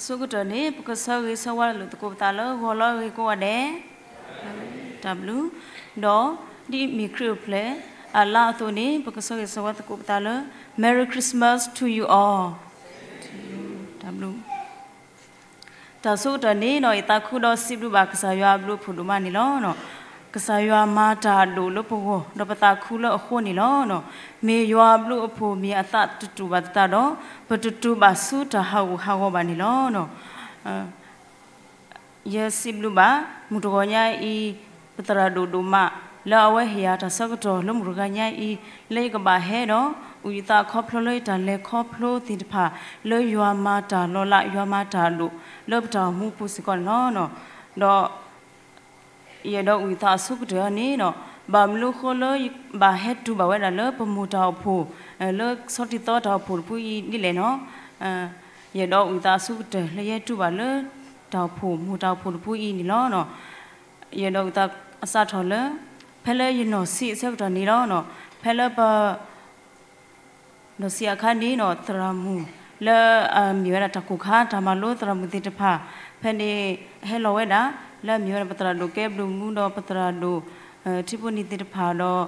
အဆိကတၢၢ်န့ၣ် ပကဆၢဂ့ၤဆၢဝါလိာ်သကိးပသးလၢဂီၤလၢအဂ့ၤကိးဂၤဒဲး, တၢ်ဘျုး, ဒီးဒ်မ့ၢ်ခရံာ်အိၣ်ဖျဲၣ်အလါအသိးန့ၣ် ပကဆၢဂ့ၤဆၢဝါသကိးပသးလၢ Merry Christmas to you all. တၢ်ဘျုး တၢ်ဆိကတၢၢ်န့ၣ်ဒီး ယသးခုဒီးစံးဘျုးဘၣ်ကစၢ်ယွၤအဘျုးအဖှိၣ်ဒိၣ်မးန့ၣ်လီၤ. ကစၢ်ယွၤမၤတၢ်အဒိၣ်လၢပဂီၢ် ဒီးပသးခုလၢအဃိန့ၣ်လီၤ. မ့ၢ်ယွၤအဘျုးအဖှိၣ်မ့ၢ်အသးတတူာ်ဘၣ်သတးဒီး ပတတူာ်ဘၣ်ဆူတၢ်ဟးဂူာ်ဟးဂီၤဘၣ်န့ၣ်လီၤ. ယစံးဘျုးဘၣ် မုၢ်တဂီၤညါအံၤ ပသရၣ်ဒိၣ်ဒိၣ်မး လၢအဝဲဟ့ၣ်ယၤတၢ်ဆၢကတီၢ်လၢမုၢ်တဂီၤညါအံၤ လၢယကဘၣ်ဟဲဒီး အုၣ်ယသးခီဖျိလၢယတၢ်လဲၤခီဖျိသ့ၣ်တဖၣ် လၢယွၤမၤတၢ်လီၤလး ယွၤမၤတၢ်အဒိၣ် လၢပတၢ်အိၣ်မူပူၤစ့ၢ်ကီးန့ၣ်လီၤ. ဒီး ယအဲၣ်ဒိးအုၣ်ယသးအဆိကတၢၢ်န့ၣ်ဒီး ဘၣ်မနုၤအဃိလၢယဘၣ်ဟဲတုၤဘၣ်ဝဲဒၣ်လၢပမိၢ်တၢ်အိၣ်ဖှိၣ် လၢဆီတံၢ်သီတၢ်အိၣ်ဖှိၣ်တဖုအံၤဒ်လဲၣ်နီၤ. ယအဲၣ်ဒိးအုၣ်သးအဆိကတၢၢ်လၢယဟဲတုၤဘၣ်လၢ တၢ်အိၣ်ဖှိၣ် မိၢ်တၢ်အိၣ်ဖှိၣ်တဖုအံၤန့ၣ်လီၤ. ယအဲၣ်ဒိးအုၣ်သးအစးထီၣ်လၢ ဖဲလၢယနီၢ်ဆံးအဆၢကတီၢ်န့ၣ်လီၤ. ဖဲလၢပ နီၢ်ဆံးအခါန့ၣ်ဒီး သရၣ်မုၣ်လၢအမ့ၢ်ဝဲဒၣ်တၢ်ကိၢ်ခါတၢ်မၤလိသရၣ်မုၣ်သ့ၣ်တဖၣ် ဖဲန့ၣ်ဟဲလီၤဝဲဒၣ် လၢအမ့ၢ်ဝဲဒၣ်ပသရၣ်ဒိၣ်ကဲဘျုးမူဒီး ပသရၣ်ဒိၣ် ထံဖိနံၤသ့ၣ်တဖၣ်ဒီး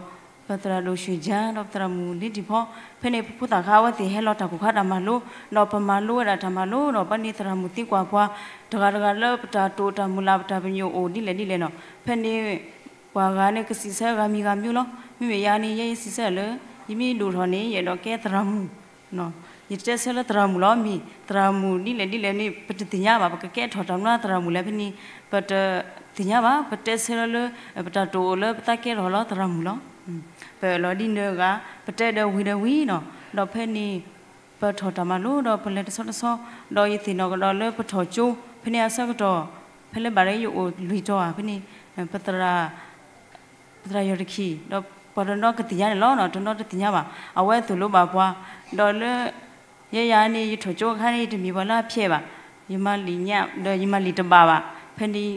ပသရၣ်ဒိၣ်ရွှ့ၣ်ကၠၢ ဒီးပသရၣ်မုၣ်လ့တံၢ်ဖီ ဖဲန့ၣ်ပဖိသၣ်ခါအဝဲသ့ၣ်ဟဲလီၤတၢ်ကိၢ်ခါတၢ်မၤလိ ဒီးပမၤလိဝဲဒၣ်တၢ်မၤလိဒီး ဖဲန့ၣ်သရၣ်မုၣ်သံကွၢ်ပှၤ တဂၤတဂၤလၢပတၢ်တိာ်တၢ်မုၢ်လၢ်ပတၢ်ပညိၣ်အိၣ်ဒ်လဲၣ်ဒ်လဲၣ်နီၤ. ဖဲန့ၣ် ပှၤဂၤန့ၣ်ကစံးဆၢဂၤမံၤဂၤမံၤလီၤ. မ့မ့ၢ်ယၤန့ၣ် ယဲယစံးဆၢလၢ ယမ့ၢ်ဒိၣ်ထီၣ်န့ၣ် ယအဲၣ်ဒိးကဲသရၣ်မုၣ် ယတတဲဆၢလၢသရၣ်မုၣ်လီၤ. မ့ၢ်သရၣ်မုၣ်ဒ်လဲၣ်ဒ်လဲၣ်န့ၣ် ပတသ့ၣ်ညါဘၣ်. ပကကဲထီၣ်တၢ်မနုၤသရၣ်မုၣ်လဲၣ်ဖဲန့ၣ် ပတသ့ၣ်ညါဘၣ်. ပတဲဆၢလၢ ပတၢ်တိာ်အိၣ်လၢပသးကဲထီၣ်လီၤသရၣ်မုၣ်လီၤ. ပအၢၣ်လီၤဒ်န့ၣ်ဂၤ ပတဲဒီးဝံၤဒီးဝံၤနီၤ. ဒီးဖဲန့ၣ် ပထီၣ်တၢ်မၤလိဒီးပလဲၤတဆီတဆီ ဒီးယသ့ၣ်နီၣ်ကဒီးလၢပထီၣ်ကၠိ ဖဲန့ၣ်အဆၢကတီၢ် ဖဲလၢဘၣ်လၢယအိၣ်လွံၢ်တီၤဧါ ဖဲန့ၣ် ပသရၣ် ပသရၣ်ယီၢ်တခံ ဒီးပှၤတနီၤကသ့ၣ်ညါန့ၣ်လီၤနီၤ, တနီၤတသ့ၣ်ညါဘၣ်. အဝဲသိၣ်လိဘၣ်ပှၤ, ဒီးလၢ ယဲယၤန့ၣ် ယထီၣ်ကၠိအခါန့ၣ် ယတမ့ၢ်ပှၤလၢအဖျဲးဘၣ်, ယမၤလံာ်ညါ ဒီးယမၤလံာ်တဘၣ်ဘၣ်. ဖဲန့ၣ်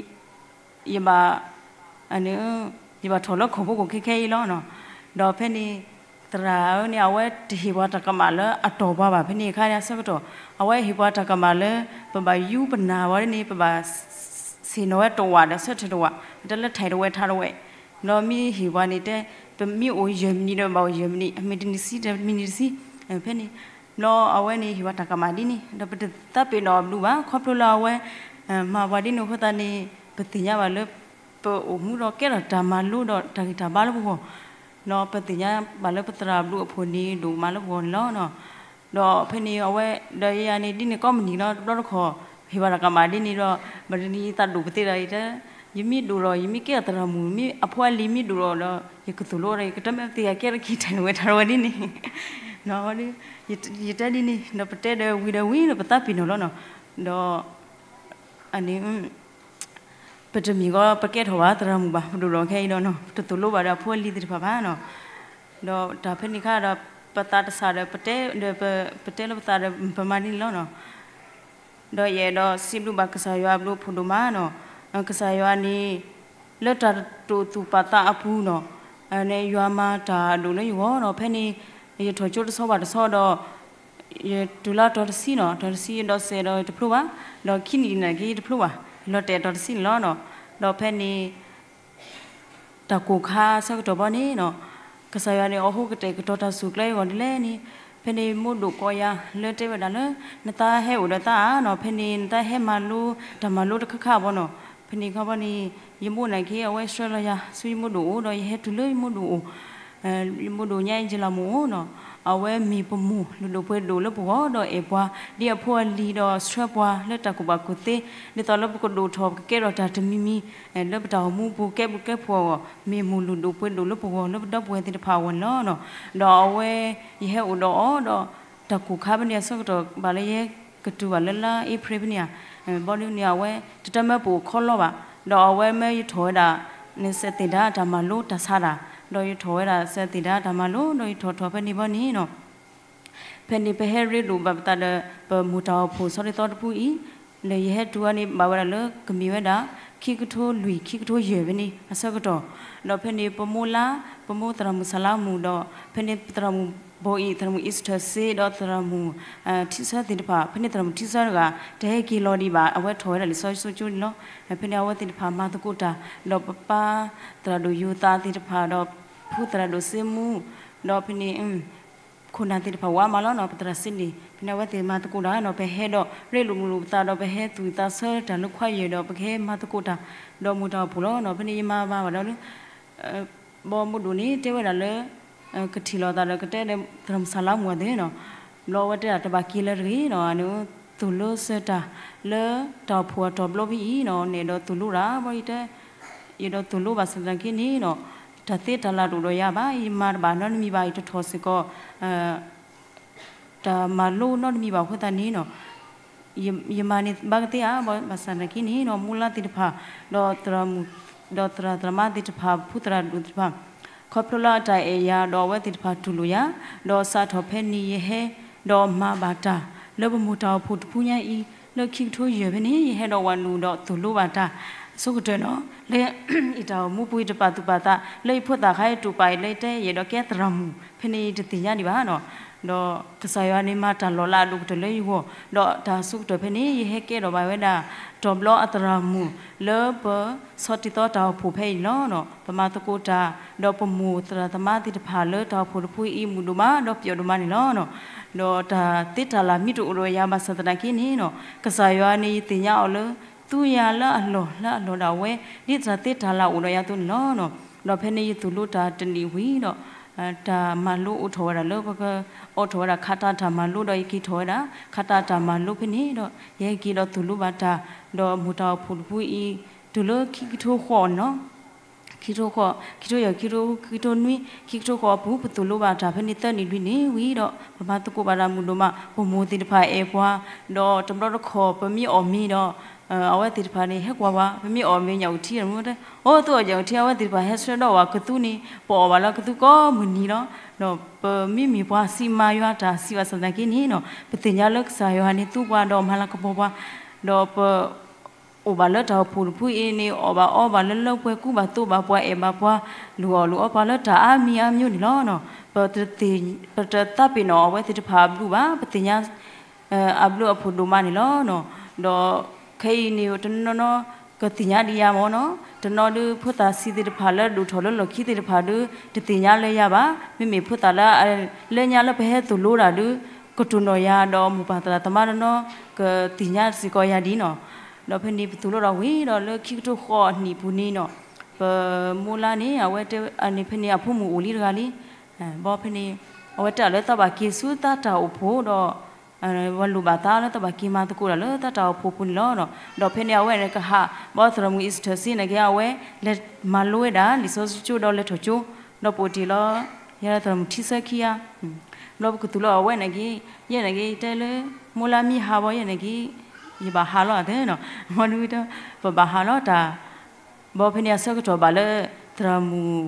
ယဘၣ် ယဘၣ်ထီၣ်လၢခိၣ်ဖိခိၣ်ခဲခဲအံၤလီၤနီၤ. ဒီးဖဲန့ၣ် သရၣ်န့ၣ် အဝဲတဟ့ၣ်ပှၤတၢ်ကမၣ်လၢအတီၢ်ပှၤဘၣ်. ဖဲန့ၣ်အခါန့ၣ်အဆၢကတီၢ် အဝဲဟ့ၣ်ပှၤတၢ်ကမၣ်လၢ ပဘၣ်ယူပနၢ်ဝဲန့ၣ် ပဘၣ်ဆ့ၣ်နီၤဝဲတဝာ်ဒီးဆၢထၢၣ်တဝာ်, ပတဲလၢထဲးတဝဲထးတဝဲ, ဒီးမ့ၢ်ဟ့ၣ်ပှၤန့ၣ်တဲ ပမ့ၢ်အိၣ်ယဲၢ်မံးနံးဒီးဘၣ်အိၣ်ယဲၢ်မံးနံး, အမ့ၢ်တနံၤဆံတမံးနံးတဆံ, ဖဲန့ၣ် ဘျီအဝဲန့ၣ်ဟ့ၣ်ပှၤတၢ်ကမၣ်ဒ်န့ၣ် ဒီးပတသးပ့ၤနီၣ်အဘျုးဘၣ်. ခီဖျိလၢအဝဲ မၤပှၤဒ်န့ၣ်အဃိသတးန့ၣ် ပသ့ၣ်ညါဘၣ်လၢ ပအိၣ်မူဒီးကဲထီၣ်တၢ်မၤလိဒီးတၢ်ဂံၢ်တၢ်ဘါလၢပဂီၢ်, ဒီးပသ့ၣ်ညါဘၣ်လၢပသရၣ်အဘျုးအဖှိၣ်န့ၣ်ဒိၣ်မးလၢပဂီၢ်န့ၣ်လီၤ. ဒီးဖဲန့ၣ်အဝဲ ဒီးယၤန့ၣ် ဒ်န့ၣ်ကိးမုၢ်နံၤလီၤ တဘျီတခီၣ် ဟ့ၣ်ပှၤတၢ်ကမၣ်ဒ်န့ၣ်ဒီး ဘၣ်တနံၤယသးဒိၣ်ပသ့ဒီး ယတဲ ယမ့ၢ်ဒိၣ်ဒီး ယမ့ၢ်ကဲထီၣ်သရၣ်မုၣ် မ့ၢ်အဖိအလံၤမ့ၢ်ဒိၣ်ဒီး ယကသိၣ်လိဒီး ယကတမ့ၢ်သ့ၣ်ညါကဲထီၣ်ခံထဲးတဝဲထးတဝဲဒ်န့ၣ်, ယတဲဒ်န့ၣ် ဒီးပတဲဒီးဝံၤဒီးဝံၤဒီးပသးပ့ၤနီၣ်လီၤနီၤ. ဒီး အန့ၣ် ပတမ့ၢ်ကီး ပကဲထီၣ်ဘၣ်သရၣ်မုၣ်ဘၣ်, ပဒိၣ်ဒီးခဲအံၤဒီးနီၤ ပတသိၣ်လိဘၣ်ဒီးအဖိအလံၤသ့ၣ်တဖၣ်ဘၣ်နီၤ. ဒီးတၢ်ဖဲန့ၣ်ခါဒီး ပသးတဆးဒီး ပတဲဒီး ပတဲလၢပသးဒီး ပမၤဒ်န့ၣ်လီၤနီၤ. ဒီးယအဲၣ်ဒိးစံးဘျုးဘၣ်ကစၢ်ယွၤအဘျုးအဖှိၣ်ဒိၣ်မးနီၤ. ကစၢ်ယွၤန့ၣ် လၢတၢ်တိာ်သူၣ်ပာ်သးအပူၤနီၤ ယွၤမၤတၢ်အဒိၣ်လၢယဂီၢ်ဒီး ဖဲန့ၣ် ယထီၣ်ကၠိတဆီဘၣ်တဆီဒီး ယတုၤလၢတီၤတဆံနီၤ, တီၤတဆံယဒိးစဲးဒီးတဖျိဘၣ်, ဒီးခံနံၣ်နာ်က့ယတဖျိဘၣ်, ယလီၤတဲာ်တီၤတဆံန့ၣ်လီၤ. ဒီးဖဲန့ၣ် တၢ်ကိၢ်ခါဆၢကတီၢ်ဘီန့ၣ်နီၤ, ကစၢ်ယွၤန့ၣ် အဟူးကတဲာ်ကတီၤတၢ်ဆူၣ်ကျဲအဂီၢ်ဒ်လဲၣ်န့ၣ်, ဖဲန့ၣ်မိၢ်ဒိၣ်ကိးယၤလၢတဲဝဲဒၣ်လၢ နသးဟဲအိၣ်ဒီးသးဧါနီၤ, ဖဲန့ၣ်နသးဟဲမၤလိ တၢ်မၤလိတခါခါဘီနီၤ. ဖဲန့ၣ်ခါဘီန့ၣ် ယမိၢ်နာ်က့ အဝဲဆှၢလီၤယၤဆူယမိၢ်ဒိၣ်အိၣ် ဒီးယဟဲတုၤလၢယမိၢ်ဒိၣ်အိၣ် ယမိၢ်ဒိၣ်ညါအံၤယလီၤမုၢ်အိၣ်နီၤ, အဝဲမ့ၢ်ပမိၢ်လုၢ်ဒိၣ်ပှ့ၤဒိၣ်လၢပဂီၢ် ဒီးအဲၣ်ပှၤဒ်အဖိအလံၤဒီးဆှၢပှၤလၢတၢ်ကူၣ်ဘၣ်ကူၣ်သ့, ဒ်သိးလၢပကဒိၣ်ထီၣ်ပကကဲထီၣ်တၢ်တမံၤမံၤ လၢပတၢ်အိၣ်မူပူၤကဲပူၤကဲဖှိၣ်အဂီၢ် မ့ၢ်မိၢ်လုၢ်ဒိၣ်ပှ့ၤဒိၣ်လၢပဂီၢ်လၢပဒီပုၢ်ဝဲၢ်သ့ၣ်တဖၣ်အဂီၢ်န့ၣ်လီၤ. ဒီးအဝဲ ယဟဲအိၣ်ဒီးအီၤဒီး တၢ်ကိၢ်ခါဖဲန့ၣ်အဆၢကတီၢ် ဘၣ်လၢယကတုၤဘၣ်လၢလါအ့ဖြ့ဖဲန့ၣ်ဧါ, ဘီဒ်န့ၣ် အဝဲတတၢ်မၢပအိၣ်ခီလီဘၣ်, ဒီးအဝဲမၢယထီၣ်ဝဲဒၣ် နစဲးသ့ၣ်ဒါတၢ်မၤလိတၢ်ဆါတၢ်, ဒီးယထီၣ်ဝဲဒၣ်စဲးသ့ၣ်ဒါတၢ်မၤလိ ဒီးယထီၣ်ထီၣ်ဖဲန့ၣ်ဘီန့ၣ်နီၤ ဖဲန့ၣ်ပဟဲရ့ဒိၣ်ဘၣ်ပသးဒီး ပမိၢ်တၢ်အိၣ်ဖှိၣ်ဆီဒ်သိတဖုအံၤ, လၢယဟဲတုၤအီၤန့ၣ် ဘၣ်ဝဲဒၣ်လၢကမ့ၢ်ဝဲဒၣ် ခံကထိလွံၢ် ခံကထိယဲၢ်ဖဲန့ၣ်အဆၢကတီၢ်, ဒီးဖဲန့ၣ်ပမိၢ်လါ ပမိၢ်သရၣ်မုၣ်စၢ်လါမူဒီး ဖဲန့ၣ်ပသရၣ်မုၣ် ဘိအံၤ သရၣ်မုၣ်အံးစထၢၣ်စ့ ဒီးသရၣ်မုၣ်ထံဆၢသ့ၣ်တဖၣ်, ဖဲန့ၣ်သရၣ်မုၣ်ထံဆၢတဂၤ တဟဲက့ၤလီၤဒံးဘၣ်, အဝဲထီၣ်ဝဲဒၣ်လံာ်စီဆှံကၠိန့ၣ်လီၤ. ဖဲန့ၣ်အဝဲသ့ၣ်တဖၣ်မၤသကိးတၢ်, ဒီးပပၢ်သရၣ်ဒိၣ်ယိၤသးသ့ၣ်တဖၣ်, ဒီးဖုသရၣ်ဒိၣ်စ့မူ, ဒီးဖဲန့ၣ် ခိၣ်နၢ်သ့ၣ်တဖၣ်ဝဲမးလီၤနီၤ, ပသရၣ်စ့န့ၣ် ဖဲန့ၣ်အဝဲသ့ၣ်မၤသကိးတၢ်နီၤ, ပဟဲဒီးရ့လိာ်မုာ်လိာ်ပသးဒီး ပဟဲသူၣ်ဝံၣ်သးဆၢတၢ်လၢခွါယဲၢ်ဒီး ပကဟဲမၤသကိးတၢ် ဒီးမိၢ်တၢ်အိၣ်ဖှိၣ်လီၤနီၤ. ဖဲန့ၣ်ယမၤဘၣ်ဝဲဒၣ်လၢ ဘီမုၢ်ဒိၣ်န့ၣ် တဲဝဲဒၣ်လၢ ကထံၣ်လိာ်သးဒီး ကတဲဒီးသရၣ်မုၣ်ဆၣ်လါမူအသ့ၣ်နီၤ, ဘျီအဝဲတဲဒၣ်တဘၣ်က့ၤလၢတဂ့ၤနီၤ, အန့ၣ် သိၣ်လိဆၢတၢ်လၢတၢ်အိၣ်ဖှိၣ်အတီၢ်ဘျီဖဲအံၤနီၤ, နအဲၣ်ဒိးသိၣ်လိတၢ်ဘီယတဲ ယအဲၣ်ဒိးသိၣ်လိဘၣ်ဆၣ်သနာ်က့န့ၣ်နီၤ, တၢ်သ့တၢ်လၢတအိၣ်ဒီးယၤဘၣ်, ယမၤတဘၣ်နီတမံၤဘၣ်, ယတထီၣ်စ့ၢ်ကီး တၢ်မၤလိနီတမံၤဘၣ်အဃိသတးန့ၣ်နီၤ, ယမၤန့ၣ်ဘၣ်ကသ့ဧါ, ဘၣ်ဆၣ်သနာ်က့န့ၣ်နီၤ, မိၢ်လါသ့ၣ်တဖၣ် ဒီးသရၣ်မုၣ် ဒီးသရၣ်သရၣ်မါသ့ၣ်တဖၣ် ဖုသရၣ်ဒိၣ်သ့ၣ်တဖၣ် ခီဖျိလၢအတၢ်အဲၣ်ယၤ ဒီးအဝဲသ့ၣ်တဖၣ်တူၢ်လိာ်ယၤ, ဒီးစးထီၣ်ဖဲန့ၣ်ယဟဲ ဒီးမၤဘၣ်တၢ်လၢပမိၢ်တၢ်အိၣ်ဖှိၣ်တဖုညါအံၤ, လၢခံကထိယဲၢ်ဖဲန့ၣ် ယဟဲဒီးဝးနုာ်ဒီးသိၣ်လိဘၣ်တၢ်အဆိကတၢၢ်နီၤ, လၢယတၢ်အိၣ်မူပူၤယတပာ်သူၣ်ပာ်သး လၢယဖိသၣ်ခါယတူၢ်ပာ်အံၤလၢယတဲယအဲၣ်ဒိးကဲသရၣ်မုၣ် ဖဲန့ၣ်ယတသ့ၣ်ညါဒံးဘၣ်နီၤ, ဒီးကစၢ်ယွၤန့ၣ်မၤတၢ်လီၤလးအဒိၣ်ကတၢၢ်လၢယဂီၢ်, ဒီးတၢ်အဆိကတၢၢ်ဖဲန့ၣ် ယဟဲကဲထီၣ်ဘၣ်ဝဲဒၣ် တီၢ်ဘျီအသရၣ်မုၣ်လၢပဆီတံၢ်သီတၢ်အိၣ်ဖှိၣ်ဖဲအံၤန့ၣ်လီၤ. ပမၤသကိးတၢ် ဒီးပမိၢ်သရၣ်သမါသ့ၣ်တဖၣ်လၢတၢ်အိၣ်ဖှိၣ်တဖုအံၤမုာ်ဒိၣ်မး ဒီးပျီဒိၣ်မးန့ၣ်လီၤ. ဒီးတၢ်သ့တၢ်လၢ်မ့ၢ်တအိၣ်ဒီးယၤဘၣ်ဆၣ်သနာ်က့န့ၣ်နီၤ, ကစၢ်ယွၤန့ၣ်ယသ့ၣ်ညါအီၤလၢ သူယၤလၢအလီၢ်လၢအလီၢ်ဒၣ်ဝဲ ဒ်တၢ်သ့တၢ်လၢ်အိၣ်ဒီးယၤအသိးန့ၣ်လီၤ. ဒီးဖဲန့ၣ်ယသိၣ်လိတၢ်တနံၣ်ဝံၤဒီး တၢ်မၤလိအိၣ်ထီၣ်ဝဲဒၣ်လၢပကအိးထီၣ်ဝဲဒၣ်ခးတၢ်တၢ်မၤလိဒီးယက့ၤထီၣ်ဝဲဒၣ် ခးတၢ်တၢ်မၤလိဖဲန့ၣ်ဒီး ယဟဲက့ၤဒီးသိၣ်လိဘၣ်တၢ် ဒီးမိၢ်တၢ်အိၣ်ဖှိၣ်တဖုအံၤ တုၤလၢခံကထိဃိးန့ၣ်လီၤ. ခံကထိဃိး, ခံကထိယဲၢ်, ခံကထိ, ခံကထိနွံ, ခံကထိဃိးအပူၤ ပသိၣ်လိဘၣ်တၢ်ဖဲန့ၣ်သၢနံၣ်လွံၢ်နံၣ်ဝံၤဒီး ပမၤသကိးဘၣ်တၢ်မုာ်ဒိၣ်မး, ပမိၢ်သ့ၣ်တဖၣ်အဲၣ်ပှၤ, ဒီးတဘျီတခီၣ်ပမ့ၢ်အီၣ်မ့ၤဒီး အဝဲသ့ၣ်တဖၣ်န့ၣ် ဟဲကွၢ်ပှၤ, ပမ့ၢ်အီၣ်မ့ၤညၣ်အုၣ်ထံဒီး မ့ၢ်တဲ, အိၣ်သူအီၣ်ညၣ်အုၣ်ထံ အဝဲသ့ၣ်တဖၣ်ဟဲဆှၢဒီးဝဲကသူန့ၣ် ပအီၣ်ဘၣ်လၢကသူကိးမုၢ်နံၤလီၤ. ဒီးပမ့မ့ၢ်ပှၤစံးမၤယွၤတၢ်စံးဘၣ်ဆၣ်သနာ်က့န့ၣ်နီၤ, ပသ့ၣ်ညါလၢကစၢ်ယွၤန့ၣ်သူပှၤဒီးမၤလၤကပီၤပှၤ, ဒီးပ အိၣ်ဘၣ်လၢတၢ်အိၣ်ဖှိၣ်တဖုအံၤန့ၣ် အီၣ်ဘၣ်အီဘၣ်လၢလၢပှဲၤ ကူဘၣ်သိးဘၣ်ပှၤ အဲၣ်ဘၣ်ပှၤ လူၤအီၣ်လူၤအီပှၤလၢတၢ်အါမံၤအါမံၤန့ၣ်လီၤ. ပတသ့ၣ် ပတသးပ့ၤနီၣ်အဝဲသ့ၣ်တဖၣ်အဘျုးဘၣ်, ပသ့ၣ်ညါ အဘျုးအဖှိၣ်ဒိၣ်မးန့ၣ်လီၤ. ဒီးခဲအံၤန့ၣ် တနီၤနီၤ ကသ့ၣ်ညါဒံးယၤမ့ၢ်နီၤ, တနီၤဒုးဖိသၣ်ဆံးသ့ၣ်တဖၣ်လၢဒိၣ်ထီၣ်လၢလီၢ်ခံသ့ၣ်တဖၣ်ဒုး တသ့ၣ်ညါလၢယၤဘၣ်. မ့မ့ၢ်ဖိသၣ်လၢ လၢညါလၢပဟဲသိၣ်လိတၢ်ဒုး ကတိၤနီၣ်ယၤ ဒီးမိၢ်ပၢ်သရၣ်သမါတနီၤ ကသ့ၣ်ညါစ့ၢ်ကီးယၤဒ်နီၤ. ဒီးဖဲန့ၣ်ပသိၣ်လိဒီးဝံၤဒီးလၢခံကထိဃိးနံၣ်ပူၤန့ၣ်နီၤ, ပမိၢ်လါန့ၣ် အဝဲတဲန့ၣ် ဖဲန့ၣ်အဖိမုၣ်အိၣ်လံတဂၤလံ. ဘီဖဲန့ၣ် အဝဲတဲလၢသးဘၣ်က့ၤဆူသးတၢ်အိၣ်ဖှိၣ်ဒီး ဝဲလိၣ်ဘၣ်သးလၢသးဘၣ်က့ၤမၤသကိးတၢ်လၢသးတၢ်အိၣ်ဖှိၣ်ပူၤန့ၣ်လီၤ. ဒီးဖဲန့ၣ်အဝဲန့ၣ်ကဟး ဘီသရၣ်မုၣ်အံးစထၢၣ်စ့န့ၣ်က့ အဝဲလဲၤမၤလိဝဲဒၣ် လံာ်စီဆှံကၠိဒီးလဲၤထီၣ်ကၠိ ဒီးပအိၣ်တ့ၢ်လီၤ ယၤသရၣ်မုၣ်ထံဆၢခံဂၤ ဘျီပကသူၣ်လီၤအဝဲန့ၣ်က့ ယဲန့ၣ်က့ ယတဲလၢ မိၢ်လါမ့ၢ်ဟးဘီယဲန့ၣ်က့ ယဘၣ်ဟးလီၤအသးနီၤ မ့ၢ်ဒုး ပဘၣ်ဟးလီၤတၢ် ဘီဖဲန့ၣ်အဆၢကတီၢ်ဘၣ်လၢ သရၣ်မုၣ်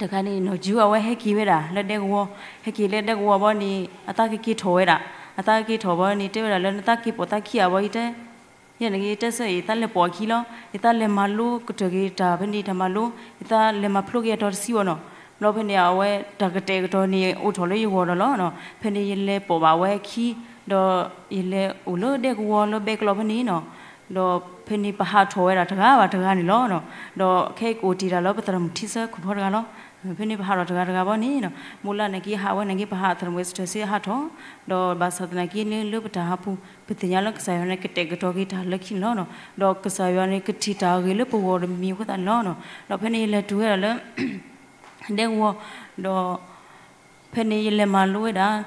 တခါန့ၣ်နီၤ ကၠူအဝဲဟဲက့ၤဝဲဒၣ်လၢဒဲကဝီၤ ဟဲက့ၤလၢဒဲကဝီၤဘီန့ၣ် အသးကက့ၤထီၣ်ဝဲဒၣ် အသးကက့ၤထီၣ်ဘီန့ၣ် တဲဝဲဒၣ်လၢနသးက့ၤပိာ်သးခံဂၤဘီ ယတဲ ယဲန့ၣ်က့ တဲဆၢအံၤ သးလဲၤပိာ်အခံလီၤ ယသးလဲၤမၤလိကတၢၢ်က့ၤတၢ်ဖဲန့ၣ်တၢ်မၤလိ ယသးလဲၤမၤဖျိက့ၤအတီၤတဆံဘီနီၤ ဘျီဖဲန့ၣ် အဝဲတၢ်ကတဲာ်ကတီၤန့ၣ် အိၣ်ထီၣ်လၢယဂီၢ်ဒီးလီၤ. ဖဲန့ၣ်ယလဲၤပိာ်ဘၣ်ဝဲအခံ ဒီးယလဲၤအိၣ်လၢဒဲကဝီၤလၢဘဲကလီဖဲန့ၣ်နီၤ ဒီးဖဲန့ၣ်ပဟးထီၣ်ဝဲဒၣ်တဂၤဘၣ်တဂၤန့ၣ်လီၤ. ဒီးခဲအံၤကအိၣ်တ့ၢ်တၢ်လၢပသရၣ်မုၣ်ထံဆၢခိၣ်ဖီတဂၤလီၤ. ဖဲန့ၣ်ပဟးထီၣ်တဂၤတဂၤဘီန့ၣ်နီၤ မိၢ်လါန့ၣ်က့ဟးဝဲန့ၣ်က့ ပဟးသရၣ်မုၣ်အံးစထၢၣ်စ့ဟးထီၣ် ဒီးဘၣ်ဆၣ်သနာ်က့န့ၣ် လၢပတၢ်ဟးပူၤ ပသ့ၣ်ညါလၢကစၢ်ယွၤန့ၣ် ကတဲာ်ကတီၤက့ၤတၢ်လၢခံန့ၣ်လီၤ. ဒီးကစၢ်ယွၤန့ၣ် ကထံၣ်တၢ်အဂ့ၤလၢပဂီၢ်တမံၤအဃိသတးန့ၣ်လီၤ. ဒီးဖဲန့ၣ်ယလဲၤတုၤဝဲဒၣ်လၢ ဒဲကဝီၤ ဒီး ဖဲန့ၣ်ယလဲၤမၤလိဝဲဒၣ်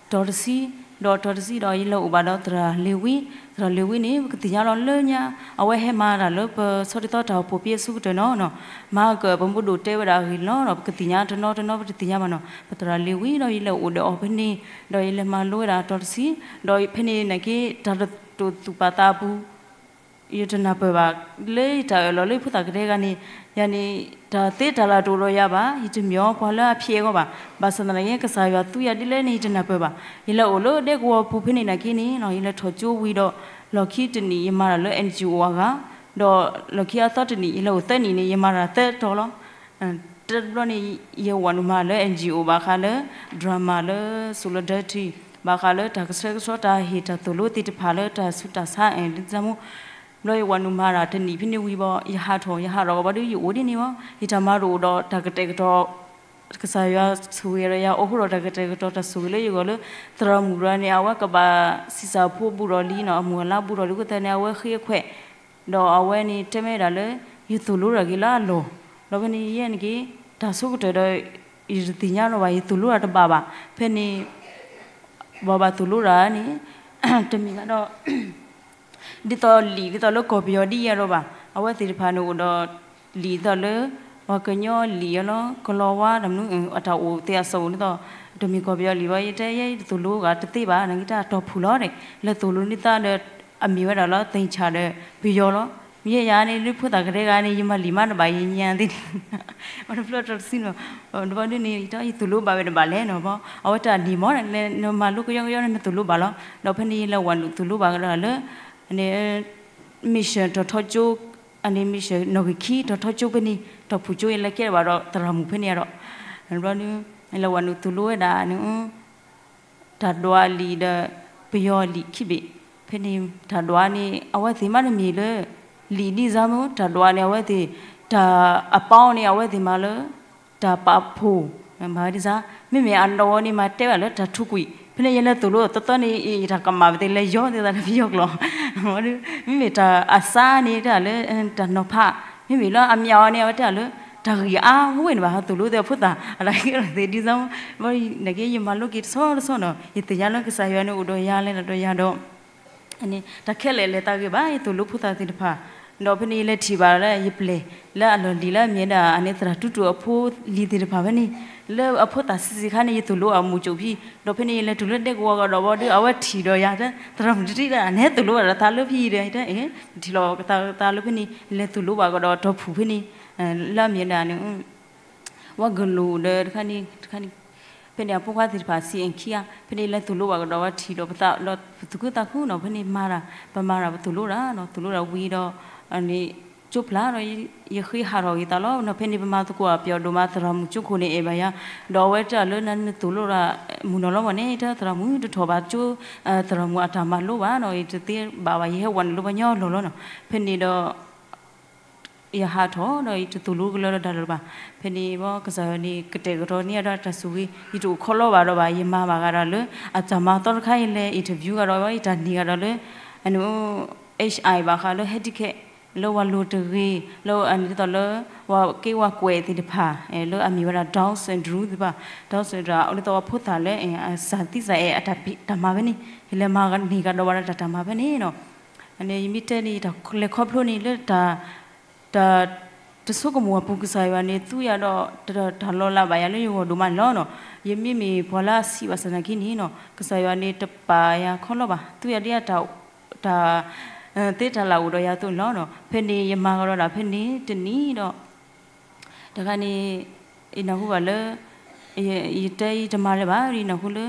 တီၤတဆံ ဒီးတီၤတဆံဒီး ယလဲၤအိၣ်ဘၣ်ဒီးသရၣ်လ့ၤဝံ သရၣ်လ့ၤဝံန့ၣ် ပကသ့ၣ်ညါလီၤလၢညါ အဝဲဟဲမၤတၢ်လၢပဆီတံၢ်သီတၢ်အိၣ်ဖှိၣ်ဖဲအဆူကတၢၢ်နီၤ မၤကၢၢ်ပမုၢ်ဒိၣ်တဲဝဲဒၣ်အဂ့ၢ်န့ၣ်လီၤ. ပကသ့ၣ်ညါတနီၤတနီၤ ပတသ့ၣ်ညါဘၣ်နီၤ ပသရၣ်လ့ၤဝံဒီး ယလဲၤအိၣ်ဒီးအီၤဖဲန့ၣ် ဒီးယလဲၤမၤလိဝဲဒၣ်တီၤတဆံ ဒီးဖဲန့ၣ်န့ၣ်က့ တၢ်တတိာ်သူၣ်ပာ်သးအပူၤ ယတနၢ်ပၢၢ်ဘၣ် လၢယတၢ်အၢၣ်လီၤလၢယဖိသၣ်ကတဲဂၤန့ၣ် ယၤန့ၣ် တၢ်သ့တၢ်လၢတအိၣ်ဒီးယၤဘၣ် ယတမ့ၢ်အီၤပှၤလၢအဖျဲးအဂီၢ်ဘၣ် ဘၣ်ဆၣ်သနာ်က့ ကစၢ်ယွၤသူယၤဒ်လဲၣ်န့ၣ် ယတနၢ်ပၢၢ်ဘၣ် ယလဲၤအိၣ်လၢဒဲကဝီၤပူၤဖဲန့ၣ်နာ်က့န့ၣ် ယလဲၤထီၣ်ကၠိဝံၤဒီး လီၢ်ခံတနံၣ် ယမၤတၢ်လၢ NGO အဂၤ ဒီးလီၢ်ခံအသီတနံၣ် ယလဲၤအိၣ်သၢနံၣ်န့ၣ် ယမၤတၢ်သၢတီၤလီၤ. တဘျီန့ၣ် ယဝၤနုာ်မၤလၢ N G O ဘၣ်ဃးလၢ drama လၢ Solidarity ဘၣ်ဃးလၢတၢ်ကဆှဲကဆှီတၢ်ဟ့ၣ်တၢ်သိၣ်လိသ့ၣ်တဖၣ်လၢတၢ်ဆူးတၢ်ဆါ လၢတၢ်မူ ဘျီယဝၤနုာ်မၤတၢ်တနံၣ်ဖဲန့ၣ်ဝံၤဘၣ် ယဟးထီၣ် ယဟးထီၣ်ကဘီဒုး ယအိၣ်ဒ်န့ၣ်ဘၣ် ယတၢ်မၤတအိၣ်ဒီးတၢ်ကတဲာ်ကတီၤ ကစၢ်ယွၤဆိၣ်ဂ့ၤဒီးယၤ အိၣ်ဃူဒီးတၢ်ကတဲာ်ကတီၤတၢ်ဆိၣ်ဂ့ၤလၢယဂီၢ်လၢ သရၣ်မုၣ်တဂၤန့ၣ် အဝဲကဘၣ်ဆံးစၢ်ဖိဘူးဒီးလံနီၤ အမုၢ်အလါဘူးဒီးလံအဃိသတးန့ၣ် အဝဲဃ့အခွဲး ဒီးအဝဲန့ၣ်တဲမ့ၢ်ဒၣ်လၢ ယသိၣ်လိတၢ်က့ၤလၢအလီၢ်, ဒီးဖဲန့ၣ်ယဲန့ၣ်က့ၤ တၢ်ဆိကတၢၢ်ဒီး ယတသ့ၣ်ညါလီၤဘၣ် ယသိၣ်လိတၢ်တဘၣ်ဘၣ်, ဖဲန့ၣ် ပှၤဘၣ်သိၣ်လိတၢ်န့ၣ် တမ့ၢ်ဘၣ်ဒီး ဒ်သိးလံာ်ဒ်သိးလၢကီၢ်ပယီၤဒ်အံၤအဒိးဘၣ်, အဝဲသ့ၣ်တဖၣ်န့ၣ်အိၣ်ဒီး လံာ်ဒ်သိးလၢ ပှၤကညီလံာ်အလီၤ ကလီၤဝါတၢ်မနုၤ အတၢ်အိၣ်သ့အစီအိၣ်ဒ်သိး တမ့ၢ်ကီၢ်ပယီၤလံာ်ဘၣ် ယတဲယဲယတသိၣ်လိဂၤတသ့ဘၣ် နာ်က့တၢ်တီၢ်ဖုၣ်လီၤဒီး လဲၤသိၣ်လိန့ၢ်သးဒီး အမ့ၢ်ဝဲဒၣ်လၢ သ့ၣ်ဆၣ်ဒီး ပယီၤလီၤ, မ့ၢ်ယဲယၤန့ၣ် လၢဖိသၣ်ကတဲဂၤန့ၣ် ယမၤလံာ်မးတဘၣ်ယညါသ့ၣ် အတဖျၢၣ်တစုနီၤ, တဘျီဒ်န့ၣ် ယသိၣ်လိဘၣ်ဝဲတဘၣ်လဲၣ်နီၤ, အဝဲတၢ်န့ၣ်မ့ၢ် နမၤလိကယီကယီန့ၣ် နသိၣ်လိဘၣ်လီၤ, ဒီးဖဲန့ၣ်ယလဲၤဝၤနုာ်သိၣ်လိဘၣ်ကဒီးလၢ mission တီၤထီကၠိ, အန့ၣ် mission နီၣ်ဂံၢ်ခံ တီၤထီကၠိဖဲန့ၣ် တီၢ်ဖုၣ်ကၠိ ယလဲၤကဲဘၣ်ဒီးသရၣ်မုၣ်ဖဲန့ၣ်ဒီး ဘျီဒ် လဲၤဝၤနုာ်သိၣ်လိဝဲဒၣ်န့ၣ် တၢ်ဒွးလံာ်ဒီး ပယီၤလံာ်ခံဘ့ၣ်, ဖဲန့ၣ် တၢ်ဒွးန့ၣ် အဝဲသ့ၣ်မးတမ့ၢ်လၢ လံာ်ဒ်စါမ့ၢ် တၢ်ဒွးန့ၣ် အဝဲသ့ၣ် တၢ်အပီန့ၣ် အဝဲသ့ၣ်မးလၢ တၢ်ပာ်ဖှိၣ် မၤဝဲဒ်စါ, မ့မ့ၢ်အနီၢ်ဝဲန့ၣ် မၤတဲဘၣ်လၢတၢ်ထူကွံာ်, ဖဲန့ၣ်ယလဲၤသိၣ်လိသီသီန့ၣ် ယတၢ်ကမၣ်ပသ့ၣ်လဲၤယီၤသ့ၣ်သးလၢပယီၤကျိာ်, မ့မ့ၢ်တၢ်အစါန့ၣ် တဲလၢ တၢ်နီၤဖး, မ့မ့ၢ်လၢအမၠးအီၤန့ၣ် အဝဲတဲလၢ တၢ်ဂံၢ်အါဝဲန့ၣ်ဘၣ် သိၣ်လိသ့ၣ်အဖိသၣ် အတၢ်ကဲထီၣ်သ့ၣ်ဒ်စါ, နာ်က့ယမၤလိက့ၤတဆီတဆီနီၤ ယသ့ၣ်ညါလၢကစၢ်ယွၤန့ၣ်အိၣ်ဒီးယၤလဲၤဒီးယၤဒီး တၢ်ခဲလၢာ်လဲၤသးဂ့ၤဘၣ် ယသိၣ်လိဖိသၣ်သ့ၣ်တဖၣ်, ဒီးဖဲန့ၣ်ယလဲၤထံၣ်ဘၣ်လၢယပျဲၢ် လၢအလီၢ်လံၤလၢအမ့ၢ်ဒၣ် အန့ၣ် သရၣ်တူတူၢ်အဖိလံၤသ့ၣ်တဖၣ်ဖဲန့ၣ်, လၢအဖိသၣ်ဆံးဆံးခါန့ၣ် ယသိၣ်လိအမူးကၠိၣ်ဖံ, ဒီးဖဲန့ၣ်ယလဲၤတုၤလၢဒဲကဝီၤကဒီးဘၣ်ဒီး အဝဲထံၣ်ဒီးယၤ သရၣ်မုၣ်တထံၣ်ဒၣ် နဟဲသိၣ်လိဘၣ်ဒီးသးလၢဖဲအံၤဒီး ယတဲအ့ၣ် ထံၣ်လီၤသးလၢဖဲန့ၣ် လဲၤသိၣ်လိဘၣ်ကဒီးတီၢ်ဖုၣ်ဖဲန့ၣ်, လၢအမ့ၢ်ဒၣ်န့ၣ် ဝဲကလူးဒီးတခါန့ၣ် တခါန့ၣ် ဖဲန့ၣ်အဖိခွါသ့ၣ်တဖၣ် ဆံးအဲၣ်ခံဂၤ ဖဲန့ၣ်လဲၤသိၣ်လိဘၣ်ကဒီးဝဲထံၣ်ဒီးပသးဒီးပသူၣ်ခုသးခုနီၤ ဖဲန့ၣ်မၤတၢ် ပမၤတၢ်ပသိၣ်လိတၢ်နီၤ သိၣ်လိတၢ်ဝံၤဒီး န့ၣ် ကၠိဖျါဒီး ယဃ့ဟးထီၣ်က့ၤသးလီၤနီၤ ဖဲန့ၣ်ပမၤသကိးအပျီဒိၣ်မး သရၣ်မုၣ်ကၠိခိၣ်န့ၣ်အဲၣ်ဘၣ်ယၤ ဒီးအဝဲတဲအီၤလၢနနသိၣ်လိတၢ် မုၢ်နီၤလီၤမးန့ၣ် တၢ်သရၣ်မုၣ်တထီၣ်ဘၣ်ကၠိ သရၣ်မုၣ်အတၢ်မၤလိဘၣ်နီၤ ယတသ့ဘၣ်ဘၣ် ယဟဲဝၤနုာ်လၢပှၤကညီအလီၢ်လီၤနီၤ ဖဲန့ၣ်ဒီး ယဟးထီၣ်ဒီးယတသိၣ်လိကလၢၤဒီးတၢ်လၢၤဘၣ်. ဖဲန့ၣ်ဘၣ်ကစၢ်ယွၤန့ၣ် ကတဲာ်ကတီၤန့ၢ်ယၤဒီးတၢ်ဆိၣ်ဂ့ၤ ယတအိၣ်ခီလီဘၣ်ဒီးဘၣ် ယမၤဘၣ်ဂၤဒီးလၢ အတၢ်မၤသီတခါအံၤလဲၤ interview ဂၤဒီး ယတၢ်န့ၢ်ဂၤဒီးလၢ အန့ၣ် H I ဘၣ်ဃးလၢ handicap လၢဝၤလိၤတဂ့ၤ လၢအန့ၣ်ဒ်သိးလၢ ဝၤက့ဝၤကွဲးသ့ၣ်တဖၣ် လၢအမ့ၢ်ဝဲဒၣ် Down syndrome သ့ၣ်တဖၣ် Down syndrome ဒ်သိးဝဲဖိသၣ်လၢ စၢ်သံစၢ်အဲၣ်အတၢ်မၤဖဲန့ၣ် ယလဲၤမၤန့ၢ်ကဒီးဘၣ်ဒီးတၢ်တၢ်မၤဖဲန့ၣ်နီၤ ယမ့ၢ်တဲန့ၣ် တၢ်လဲၤခီဖျိန့ၣ်လၢတၢ် တၢ် တဆိကမိၣ်အပူၤ ကစၢ်ယွၤန့ၣ် သူယၤဒီး တၢ်လီၤလးဘၣ်ယၤလၢယဂီၢ်ဒိၣ်မးန့ၣ်လီၤနီၤ. ယမ့မ့ၢ်ပှၤလၢအဆံးဘၣ်ဆၣ်သနာ်က့န့ၣ်နီၤ ကစၢ်ယွၤန့ၣ် တပာ်ယၤခီလီဘၣ်. သူယၤဒ်အတၢ် တၢ် သ့တၢ်လၢ်အိၣ်ဒီးယၤအသိးန့ၣ်လီၤနီၤ. ဖဲန့ၣ်ယမၤကဒီးဒၣ်ဖဲန့ၣ်တနံၣ်ဒီး တခါန့ၣ် ယနၢ်ဟူဘၣ်လၢ ယတဲယတမၤလၢၤဘၣ် ယနၢ်ဟူလၢ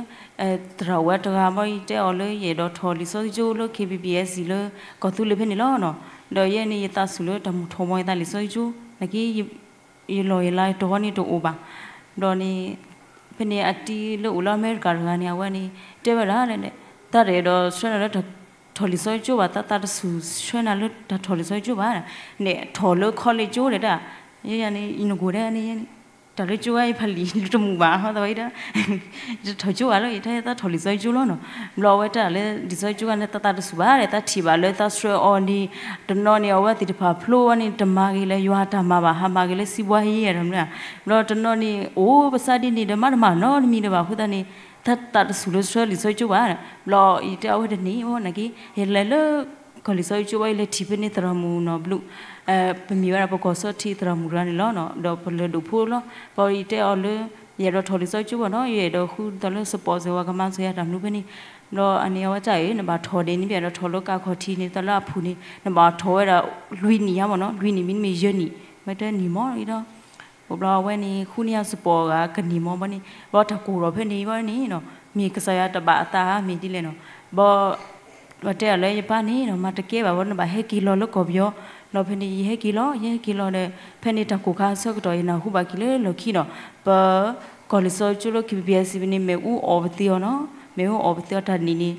သရၣ်ဝဲတဂၤဘၣ် ယတဲအီၤလၢယအဲၣ်ဒိးထီၣ်လံာ်စီဆှံကၠိလၢ K B B S လၢကီၢ်သူလ့ၤဖဲန့ၣ်လီၤနီၤ. ဒီးယဲန့ၣ် ယသးဆူၣ်လၢတၢ်မုၢ်ထီၣ်မီၤယသးလံာ်စီဆှံကၠိ နာ်က့ ယလီၢ်ယလၤတဂီၤန့ၣ်တအိၣ်ဘၣ်. ဘျီန့ၣ် ဖဲန့ၣ်အတံၤလၢအိၣ်လၢအမဲရကၤတဂၤန့ၣ် အဝဲန့ၣ် တဲဝဲဒၣ် တၢ်တအဲၣ်ဒိးဆှၢနၤလၢတၢ်ထီၣ်လံာ်စီဆှံကၠိဘၣ် တၢ်သးတဆူၣ်ဆှၢနၤလၢတၢ်ထီၣ်လံာ်စီဆှံကၠိဘၣ် န့ၣ်ထီၣ်လၢ college ကၠိဒဲဒၣ် ယဲယၤန့ၣ် ယနကိၢ်ဒဲန့ၣ် တၢ်လၢကၠိဝဲယဖးလံာ်လၢတမုာ်ဘၣ် ဟီသဝဲဒၣ် ယတထီၣ်ကၠိဘၣ်လၢ ယတၢ်သးထီၣ်လံာ်စီဆှံကၠိလီၤနီၤ. ဘျီအဝဲတၢ်လၢလံာ်စီဆှံကၠိဂၤန့ၣ် တၢ်သးတဆူၣ်ဘၣ်ဒီး တၢ်ထံၣ်ဘၣ်လၢသးဆှၢအီၤန့ၣ် တနီၤန့ၣ် အဝဲသ့ၣ်တဖၣ်ဖျိဝဲန့ၣ် တမၤဂ့ၤလၢယွၤတၢ်မၤဘၣ် ဟးမၤဂ့ၤလၢစံးဘှါဟံၣ်ယဲၢ်တမနုၤ ဘျီတနီၤန့ၣ် အိၣ်ပစးဒ်န့ၣ်ဒီး မၤတမၤနီတမံၤဒီးဘၣ်အဃိသတးန့ၣ် တၢ်သးတဆူၣ်လၢဆှၢလံာ်စီဆှံကၠိဘၣ်. ဘျီယတဲအဝဲတနံၤ အိၣ်နာ်က့ ယလဲၤလၢ ကီၢ်လံာ်စီဆှံကၠိဘၣ် ယလဲၤထံၣ်ဖဲန့ၣ်သရၣ်မုၣ်နီၤဘျုး ပမ့ၢ်ဝဲဒၣ်ပကီၢ်စီထံသရၣ်မုၣ်တဂၤန့ၣ်လီၤနီၤ ဒီးပလဲၤဒိၣ်ဖိလီၤ. ဘျီယတဲအီၤလၢ ယအဲၣ်ဒိးထီၣ်လံာ်စီဆှံကၠိဘၣ်နီၤ ယအဲၣ်ဒိးဃုဒ်သိးလၢ support စၢၤဝဲ ကမၤစၢၤယၤတၢ်မနုၤဖဲန့ၣ် ဘျီအန့ၣ်အဝဲတၢ်အံၤ နဘၣ်ထီၣ်ဒ်န့ၣ် ပအဲၣ်ဒိးထီၣ်လၢကးခီၣ်ထံးန့ၣ် ဒ်သိးလၢအဖုၣ်န့ၣ် နဘၣ်ထီၣ်ဝဲဒၣ် လွံၢ်နံၣ်ဧါမ့ၢ်နီၤ လွံၢ်နံၣ်မ့တမ့ၢ်ယဲၢ်နံၣ် ဝဲတနံၣ်မ့ၢ်ဒီး ဘျီအဝဲန့ၣ် ဃုန့ၢ်ယၤ support ဂၤကနံၣ်မ့ၢ်ဘၣ်န့ၣ် ဘျီတၢ်ကိၢ်ထီၣ်ဖဲန့ၣ်ဘၣ်န့ၣ်နီၤ မ့ၢ်ကစၢ်ယွၤတဘၣ်အသးဧါ မ့ၢ်ဒ်လဲၣ်နီၤ ဘျီ ပတဲအီၤလၢယပၢ်န့ၣ်ဒီး မၤတကဲဘၣ်ဝဲ နဘၣ်ဟဲက့ၤလီၤလၢကီၢ်ပယီၤ, ဒီးဖဲန့ၣ်ယဟဲက့ၤလီၤ ယဟဲက့ၤလီၤဒီး ဖဲန့ၣ်တၢ်ကိၢ်ခါအဆၢကတီၢ် ယနၢ်ဟူဘၣ်က့ၤလၢလီၢ်ခံဒီး ပကီၢ်လံာ်စီဆှံကၠိလၢ ကီၢ်ပယီၤ စံးဖဲန့ၣ် မ့ၣ်အူအီၣ်ပသ့အီၤနီၤ, မ့ၣ်အူအီၣ်ပသ့အီၤတၢ်နံၣ်န့ၣ်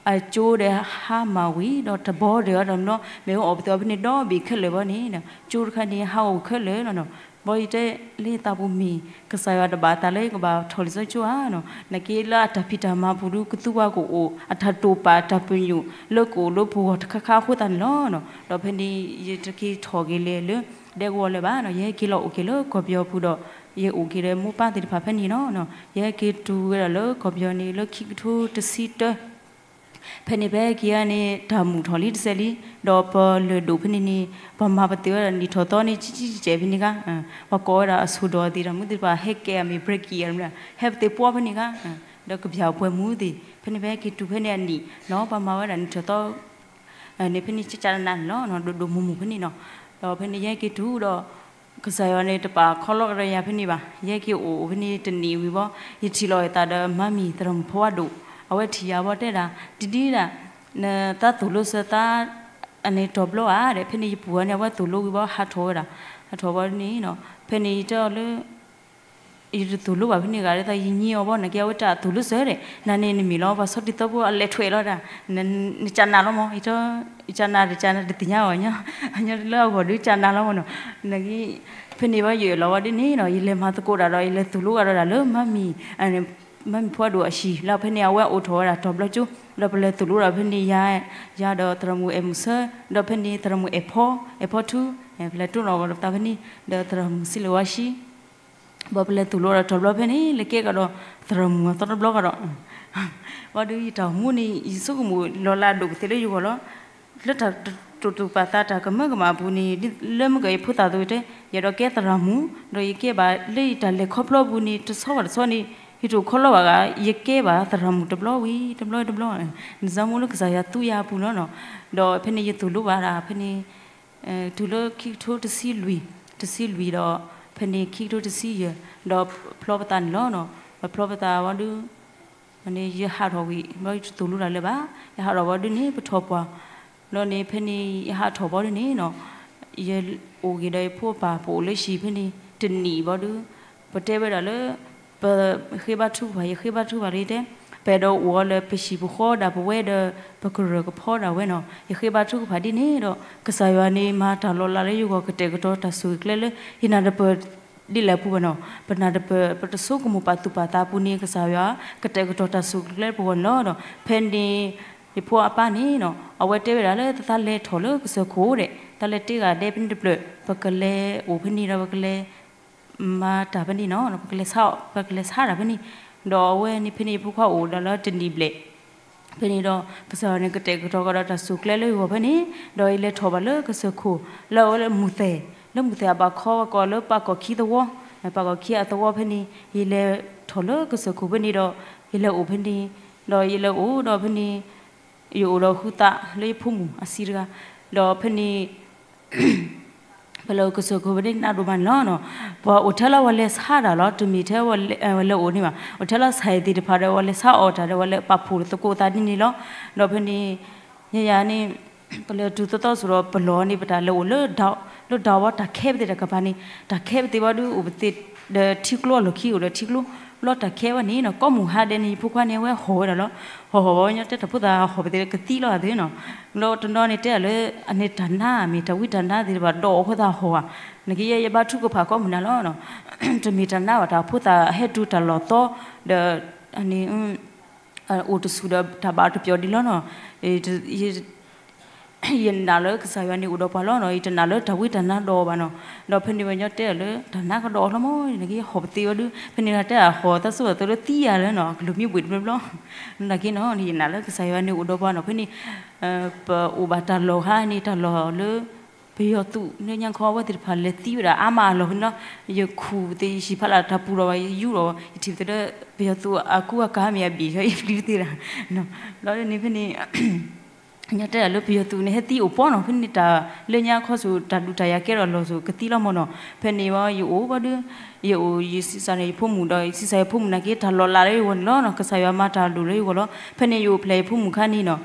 အကၠိဒီးဟါမၢ်ဝံၤဒီးတဘီဒီးအီၤတဘျီ, မ့ၣ်အူအီၣ်ပသ့အီၤဖဲန့ၣ်ဒီဘ့ၣ်ခဲလၢာ်ဘီန့ၣ်, ကၠိတခါန့ၣ် ဟါအိၣ်ခဲလၢာ်လီၤနီၤ. ဘီယတဲလၢယသးပူၤမ့ၢ် ကစၢ်ယွၤတဘၣ်အသးလၢယကဘၣ်ထီၣ်လံာ်စီဆှံကၠိဧါနီၤ, နာ်က့လၢအတၢ်ဖံးတၢ်မၤပူၤဒုး ကသူဝါကအိၣ် အတၢ်တိာ်ပာ်တၢ်ပညိၣ်လၢကအိၣ်လၢပဂီၢ်တခါခါအဃိသတးန့ၣ်လီၤ. ဒီးဖဲန့ၣ် ယတက့ၤထီၣ်က့ၤလဲၤလၢဒဲကဝီၤလၢၤဘၣ်နီၤ, ယဟဲက့ၤလီၤအိၣ်က့ၤလၢကီၢ်ပယီၤပူၤဒီး ယအိၣ်က့ၤဒီးမိၢ်ပၢ်သ့ၣ်တဖၣ်ဖဲန့ၣ်နီၤ, ယဟဲက့ၤတုၤဝဲဒၣ်လၢကီၢ်ပယီၤန့ၣ် လၢခံကထိတဆံတၢ ဖဲန့ၣ်ဖဲက့ၤဧါန့ၣ် တၢ်မုာ်ထီၣ်လံတစဲးလံ, ဒီးပလၢၢ်ဒိၣ်ဖဲန့ၣ်န့ၣ် ပှၤမၤပသ့ၣ်ဝဲဒၣ်နံၣ်ထီၣ်သီန့ၣ် ကံကံကဲးဖဲန့ၣ်ခါ, ပှၤကိးဝဲဒၣ်အဆိၣ်ဒီးသ့ၣ်တၢ်မူသ့ၣ်တဖၣ် ဟဲကဲအမ့ၢ် ဘြဲးကံ အမ့ၢ် ဟဲပသ့ၣ်ပှီဖဲန့ၣ်ခါ, ဒီးကဘျၣ်ပှဲၤမူသ့ၣ် ဖဲန့ၣ်ဖဲက့ၤတုၤဖဲန့ၣ်အနံၣ်နီၤ ပှၤမၤဝဲဒၣ်နံၣ်ထီၣ်သီ န့ၣ်ဖဲန့ၣ် ကကနးန့ၣ်လီၤ, ဒိၣ်ဒိၣ်မုၢ်မုၢ်ဖဲန့ၣ်နီၤ, ဒီးဖဲန့ၣ်ယဟဲက့ၤတုၤဒီး ကစၢ်ယွၤန့ၣ် တပာ်ခီလီကဒီးယၤဖဲန့ၣ်ဘၣ်, ယဟဲက့ၤအိၣ်ဖဲန့ၣ်တနံၣ်ဝံၤဘီ, ယထံၣ်လီၤယသးဒီးမါမံၤ သရၣ်မုၣ်ဖီဝါဒိၣ်, အဝဲထံၣ်ယၤဘီတဲဒၣ် ဒ်ဒ်ဒၣ် နသးသိၣ်လိစၢၤသး အန့ၣ်တီၤဘျီဧါဒီး ဖဲန့ၣ်ယပူၤဧါန့ၣ် အဝဲသိၣ်လိဝံၤဘီ ဟးထီၣ်ဝဲဒၣ်, ဟးထီၣ်ဘီန့ၣ်နီၤ, ဖဲန့ၣ်ယတဲအီၤလၢ ယတသိၣ်လိဘၣ်ဖဲန့ၣ်ဂ့ၤဒ်သိး ယညံအီၤဘီ နာ်က့အဝဲတၢ်သိၣ်လိစၢၤဒီး နၤန့ၣ်နမ့ၢ်လီၤ ပှၤဆီတံၢ်သီဖိအလဲၤထွဲးလီၤဒၣ်, နကနးလီၤမး, ယကနးတကနးတသ့ၣ်ညါအီၤ, လၢအဂီၢ်ဒုးကနးလီၤမးနီၤ, နာ်က့ ဖဲန့ၣ်ဘီယအၢၣ်လီၤဝဲဒ်န့ၣ်နီၤ ယလဲၤမၤသကိးတၢ်ဒီး ယလဲၤသိၣ်လိကဒီးတၢ်လၢ မါမံၤ ဖီဒိၣ်အဟံၣ်လီၤ, ဖဲန့ၣ်အဝဲအိၣ်ထီၣ်ဝဲဒၣ်တီၤဘျီကၠိ, ဒီးပလဲၤသိၣ်လိဒီးဖဲန့ၣ်ယၤ, ယၤဒီးသရၣ်မုၣ်အဲၣ်မုၢ်ဆၢ, ဒီးဖဲန့ၣ်သရၣ်မုၣ်အဲၣ်ဖီ, အဲၣ်ဖီထူ, ပလဲၤတိၢ်နီၣ်ကဒီးသးဖဲန့ၣ်, ဒီးသရၣ်မုၣ်စံလၢဝါဆံ ဘီပလဲၤသိၣ်လိဒီးတီၤဘျီဖဲန့ၣ် လဲၤကဲကဒီးသရၣ်မုၣ်အသီတဘျီကဒီး, ဘီဒုးယတၢ်အိၣ်မူန့ၣ် ယဆိကမိၣ်လီၤလးဒိၣ်ကသ့လၢယဂီၢ်လီၤ, လၢတၢ်တိာ်ပာ်သးတၢ်ကမၢကမၣ်အပူၤန့ၣ် လၢမုၢ်ကယဖိသၣ်သိးတဲ ယအဲၣ်ဒိးကဲသရၣ်မုၣ်, ဒီးယကဲဘၣ်လၢယတၢ်လဲၤခီဖျိပူၤန့ၣ် တဆီဘၣ်တဆီန့ၣ် ယတအိၣ်ခီလီဘၣ်ဂၤ ယကဲဘၣ်သရၣ်မုၣ်တဘျီဝံၤတဘျီတဘျီ, နစၢမူလၢကစၢ်ယွၤသူယၤအပူၤလီၤနီၤ, ဒီးဖဲန့ၣ်ယသိၣ်လိဘၣ်ဒၣ်ဖဲန့ၣ် တုၤလၢခံကထိတဆံလွံၢ်, တဆံလွံၢ်ဒီး ဖဲန့ၣ်ခံကထိတဆံယဲၢ်, ဒီးဖျီပသးန့ၣ်လီၤနီၤ, ပဖျီပသးဝံၤဒုး န့ၣ်ယဟးထီၣ်ဝံၤ ဘီယတသိၣ်လိတၢ်လၢၤဘၣ်, ယဟးထီၣ်ဝံၤဒုးန့ၣ် ပထီၣ်ပှၢ်, ဒီးန့ၣ်ဖဲန့ၣ် ယဟးထီၣ်ဘီဒုးန့ၣ်နီၤ, ယအိၣ်က့ၤဒီးယဖိအပၢ် ပအိၣ်လၢဟံၣ်ဖဲန့ၣ် တနံၣ်ဘီဒုး ပတဲဝဲဒၣ်လၢ ပဃ့ဘါထုကဖၣ် ယဃ့ဘါထုကဖၣ်လၢယတဲ ပအဲၣ်ဒိးအိၣ်အီၤလၢပဟံၣ်ပဃီဒၣ်ပဝဲဒီး ပကရၢၢ်ကဖီဒၣ်ဝဲနီၤ, ယဃ့ဘါထုကဖၣ်ဒ်န့ၣ်ဒီး ကစၢ်ယွၤန့ၣ် မၤတၢ်လီၤလးလၢယဂီၢ် ကတဲာ်ကတီၤတၢ်ဆိၣ်ဂ့ၤကျဲလၢ ယနၢ်တပၢၢ်ဒ်လဲၣ်အပူၤဘၣ်နီၤ, ပနၢ်တပၢၢ် ပတဆိကမိၣ်ပာ်သူၣ်ပာ်သးအပူၤန့ၣ် ကစၢ်ယွၤ ကတဲာ်ကတီၤတၢ်ဆိၣ်ဂ့ၤကျဲလၢပဂီၢ်န့ၣ်လီၤဒီး ဖဲန့ၣ် ယဖိအပၢ်န့ၣ်နီၤ အဝဲတဲဝဲဒၣ်လၢ သးလဲၤထီၣ်လၢကစၢၢ်ခိၣ်ဒီး သးလဲၤတ့ဂၤဒဲဖဲန့ၣ်တဖျၢၣ် ပကလဲၤအိၣ်ဖဲန့ၣ်ဒီး ပကလဲၤ မၤတၢ်ဖဲန့ၣ်နီၤ ပကလဲၤဆါ ပကလဲၤဆါတၢ်ဖဲန့ၣ်, ဒီးအဝဲန့ၣ်ဖဲန့ၣ် ယဖိခွါအိၣ်ဒီးလၢတနံၣ်ဘျဲၣ် ဖဲန့ၣ်ဒီး ကစၢ်ယွၤန့ၣ် ကတဲာ်ကတီၤကဒီးတၢ်ဆိၣ်ကျဲလၢယဂီၢ်ဖဲန့ၣ်, ဒီးယလဲၤထီၣ်ဘၣ်လၢကစၢၢ်ခိၣ် လၢအဝဲလၢမူၢ်သဲၣ်, လၢမူၢ်သဲၣ်အဘၣ်ခီ ပကိးလၢပၢ်ကီၢ်ခံသဝီ, ပၢ်ကီၢ်ခံအသဝီဖဲန့ၣ် ယလဲၤထီၣ်လၢကစၢၢ်ခိၣ်ဖဲန့ၣ်ဒီး ယလဲၤအိၣ်ဖဲန့ၣ်, ဒီးယလဲၤအိၣ်ဒီးဖဲန့ၣ် ယအိၣ်ဒီးဃုသးလၢယဖိမုၣ်အဆံးတဂၤ, ဒီးဖဲန့ၣ် ပလဲၤအိၣ်ကစၢၢ်ခိၣ်ဖဲန့ၣ် နးဒိၣ်မးန့ၣ်လီၤနီၤ, ပှၤအိၣ်ထဲလၢပှၤလဲၤဆါတၢ်လီၤ, တမ့ၢ်ထဲပှၤလဲၤအိၣ်န့ၣ်ဘၣ်, အိၣ်ထဲလၢစးယံၤသ့ၣ်တဖၣ်ဒီး ပှၤလဲၤဆါအီၣ်တၢ်ဒီး ပှၤလဲၤပာ်ဖှိၣ်သကိးသးဒ်န့ၣ်လီၤ, ဒီးဖဲန့ၣ် ယယၤန့ၣ် ပလဲၤတုၤသီသီစိၤဒီး ပလီၢ်န့ၣ် ပတၢ်လဲၤအိၣ်လၢ လၢဒၢဝီတၢ်ခဲပသ့ၣ်တၢ်ကပၤန့ၣ် တၢ်ခဲပသ့ၣ်ဝဲဒုး အိၣ်ပသ့ၣ်ဒီးထံကျိအလီၢ်ခံ အိၣ်ဒီးထံကျိ, ဘျီတၢ်ခဲဝဲန့ၣ်နီၤ ကိးမုၢ်ဟါဒဲးန့ၣ် ယဖိခွါန့ၣ် အဝဲဟီၣ်ဝဲဒၣ်လီၤ, ဟီၣ်ဟီၣ်ဝဲ ညီတဲတၢ်ဖိသၣ်ဟီၣ်ပသ့ၣ်ကသံလီၤသ့ၣ်နီၤ, ဒီးတနီၤန့ၣ်တဲလၢ အန့ၣ်တၢ်နါမ့ၢ်တၢ်ဝံတၢ်နါသ့ၣ်တဖၣ် ဒီးအီၣ်ဖိသၣ်ဟီၣ်ဧါ, နကယဲ ယဘါထုကဖၣ်ကိးမုၢ်နၤလီၤ, တမ့ၢ်တၢ်နါဘၣ် တၢ်ဖိသၣ်ဟဲတုၤတၢ်လီၢ်သီ, ဒီး အိၣ်တဆူၣ်ဒီးတၢ်ဘၣ်တပျီၤဒံးလီၤနီၤ, ယနာ်လၢကစၢ်ယွၤန့ၣ်အိၣ်ဒီးပှၤလီၤနီၤ, ယတနာ်လၢတၢ်ဝံတၢ်နါဒီးဘၣ်နီၤ, ဒီးဖဲန့ၣ်ဝဲညီတဲလၢ တၢ်နါကဒီးအီၤလီၤမး, နကဟီၣ်ပသ့ၣ်ဝဲဒုး ဖဲန့ၣ်တဲအဟီၣ်သးစူၤအသိးလၢသံယၤလၢနီၤ ကလူၤမံဘှံးတဘျီဘျီ, နာ်က့နီၤ ယနာ်လၢကစၢ်ယွၤန့ၣ်အိၣ်ဒီးပှၤနီၤ, ဖဲန့ၣ် ပအိၣ်ဘၣ်တၢ်လီၢ်ခါန့ၣ် တၢ်လီၢ်လၢ ပယီၤသုးလၢညါခီအဝဲသ့ၣ်တဖၣ်လဲၤသံဝဲဒၣ်အါမးအလီၢ်ဖဲန့ၣ်လီၤ, ယခူၣ်သ့ၣ်ယဟံၣ်ဖးလၢ်တၢ်ပူၤဒီး ယယူၢ်ဒီး ယထံၣ်ပသ့ၣ်လၢ ပယီၤသုးအကူအကၤမ့ၢ်အဘ့ၣ် ယီၤအံၤပျံၤပသ့ၣ်ဒၣ်, ဘျီဒ်န့ၣ်ဖဲန့ၣ် ညီတဲဒၣ်လၢပယီၤသုးန့ၣ် ဟဲသံအိၣ်ပီနီၤ, ဖဲန့ၣ်တၢ်လၢညါခီဆူၣ် တၢ်ဒုးတၢ်ယၤကဲထီၣ်လီၤဆူၣ်ကသံလီၤမးနီၤ, ဖဲန့ၣ်ဝဲယအိၣ်ဘၣ်ဒုး ယအိၣ်ယဆံးစၢ်န့ၣ် ယဖိမုၣ်ဒီး ယဆံးစၢ်ယဖိမုၣ်နာ်က့ တၢ်လီၤလးလၢယဂီၢ်န့ၣ်လီၤနီၤ, ကစၢ်ယွၤမၤတၢ်ဒိၣ်လၢယဂီၢ်လီၤ, ဖဲန့ၣ်ယအိၣ်ဖျဲၣ်ယဖိမုၣ်ခါန့ၣ်နီၤ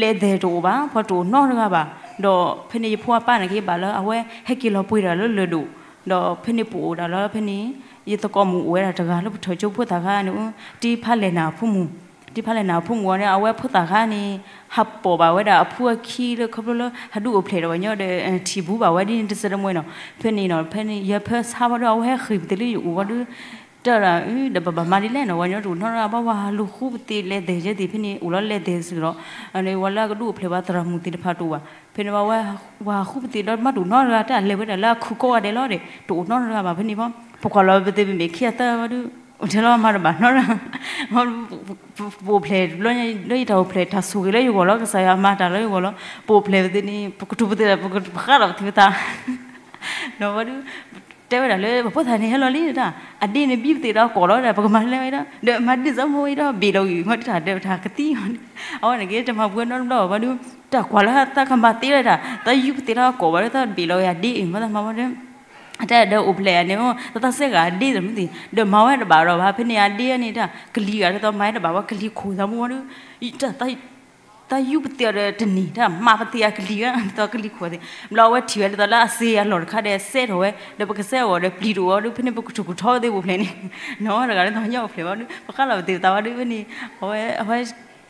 လဲၤဒဲးတအိၣ်ဘၣ်, ပှၤတအိၣ်နီတဂၤဘၣ်. ဒီးဖဲန့ၣ်ယဖိအပၢ်န့ၣ်က့ဘၣ်လၢအဝဲဟဲက့ၤလီၤပှ့ၤတၢ်လၢလၢၢ်ဒိၣ်, ဒီးဖဲန့ၣ်ပအိၣ်ဒၣ်လၢဖဲန့ၣ် ယသကိးမုၣ်အိၣ်ဝဲဒၣ်တဂၤလၢပထီၣ်ကၠိဖိသၣ်ခါန့ၣ်, တ့ဖးလဲၢ်နၤအဖိမုၣ်, တ့ဖးလဲၢ်နၤအဖိမုၣ်အီၤန့ၣ် အဝဲဖိသၣ်ခါန့ၣ် ဟးပိာ်ဘၣ်ဝဲဒၣ်အဖိအခံလၢခီဖျိလၢ ဟးဒုးအိၣ်ဖျဲၣ်ဒီးပှၤညီဒီး ထံၣ်ဘူးဘၣ်ဝဲဒ်န့ၣ်တစဲးတမှဲနီၤ. ဖဲန့ၣ်နီၤ ဖဲန့ၣ် ယဖၢဆါဝဲဒီး အဝဲဟဲဃ့ၢ်ပသ့ၣ်လၢယအိၣ်ဝဲဒီး တဲဒၣ် ဒီးပဘၣ်မၤဒ်လဲၣ်နီၤ, ပှၤညီတအိၣ်နီတဂၤဘၣ်, ဝၤလူၤဃုပသ့ၣ်လဲၤဒဲးယဲသ့ၣ် ဖဲန့ၣ်အိၣ်လီၤလဲၤဒဲးစ့ၢ်ကီးဒီး ဝဲလၢအကဒုးအိၣ်ဖျဲၣ်ပှၤသရၣ်မုၣ်သ့ၣ်တဖၣ်တအိၣ်ဘၣ်. ဖဲန့ၣ်ဘၣ်ဝဲ ဝၤဃုပသ့ၣ်ဒီးမးတအိၣ်နီတဂၤ တၢ်လဲၤဝဲဒၣ်လၢအခုးကိးဂၤဒဲးလီၤဒီး တအိၣ်နီတဂၤဘၣ်. ဖဲန့ၣ်ဘၣ် ပကွၢ်လီၤပသ့ၣ်မ့ၢ်ခံဂၤသၢဂၤဘၣ်ဒီး အိၣ်ထဲလီၤမၤတဘၣ်နီတဂၤ ပအိၣ်ဖျဲၣ်တဘျီညါ လၢယတၢ်အိၣ်ဖျဲၣ်တၢ်ဆိၣ်ဂ့ၤလၢယဂီၢ်လီၤ, ကစၢ်ယွၤမၤတၢ်လၢယဂီၢ်လီၤ. ပအိၣ်ဖျဲၣ်ပသ့ၣ်န့ၣ် ပကတိၤပသ့ၣ် ပဃးဒီးပသံးပသး ဒီးဝဲဒုး တဲဝဲဒၣ်လၢ ပဖိသၣ်န့ၣ်ဟဲလီၤလံဒၣ်, အဒ့န့ၣ်ဘံပသ့ၣ်ဒီးကိးလီၤဒီး ပကမၤလဲၣ်ဝဲဒီး ဒီးမၤဒ်သိးမိၢ်ဝဲဒီး ဘ့ၣ်လီၤဂုာ်မီၤဒ်တၢ်ဒဲးပထၢၣ်ကသံ, အဝဲန့ၣ်က့ တမၤပှဲၤနီတဘျီဘၣ်ဒုး တၢ်ကွၢ်လၢသးကမၤသ့ဝဲဒၣ် သးယူပသ့ၣ်ဒီးကိးဘၣ်လၢသးဘ့ၣ်လီၤဂုာ်အဒ့အံၤ မၤသးမၤဝဲဒီး တၢ်ဒီးအိၣ်ဖျဲၣ်န့ၣ် သးသးစဲဂၤအဒ့တမုၢ်သ့ၣ် ဒီးမၤဝဲတဘၣ်ဒီးဘၣ် ဖဲန့ၣ်အဒ့န့ၣ် တၢ်ကလံၤဂၤဒ်သိးမၤဝဲတဘၣ်ဝဲ ကလံၤခိၣ်သးမူဝဲဒုး တၢ် သးယူပသ့ၣ်အီၤဒီးတန့ၢ် တၢ်မၤပသ့ၣ်အကလံၤဂၤ ဒ်သိးကလံၤခိၣ်သ့ၣ် ဘျီအဝဲထံၣ်ဝဲဒ်သိးလၢအစ့အလီၢ်တခါဒီးစဲထီၣ်ဝဲ ဒီးပကစဲအီၤဒီးပျံၤတအိၣ်ဝဲဒုး ဖဲန့ၣ်ပကထူၣ်ကထီသ့ၣ်ပအိၣ်ဖျဲၣ်န့ၣ် နီၤတဂၤဒ်သိးညါအိၣ်ဖျဲၣ်ဝဲဒုး ပဃးလီၤပသ့ၣ်ပသးဝဲဒုး ဖဲန့ၣ် အဝဲ အဝဲ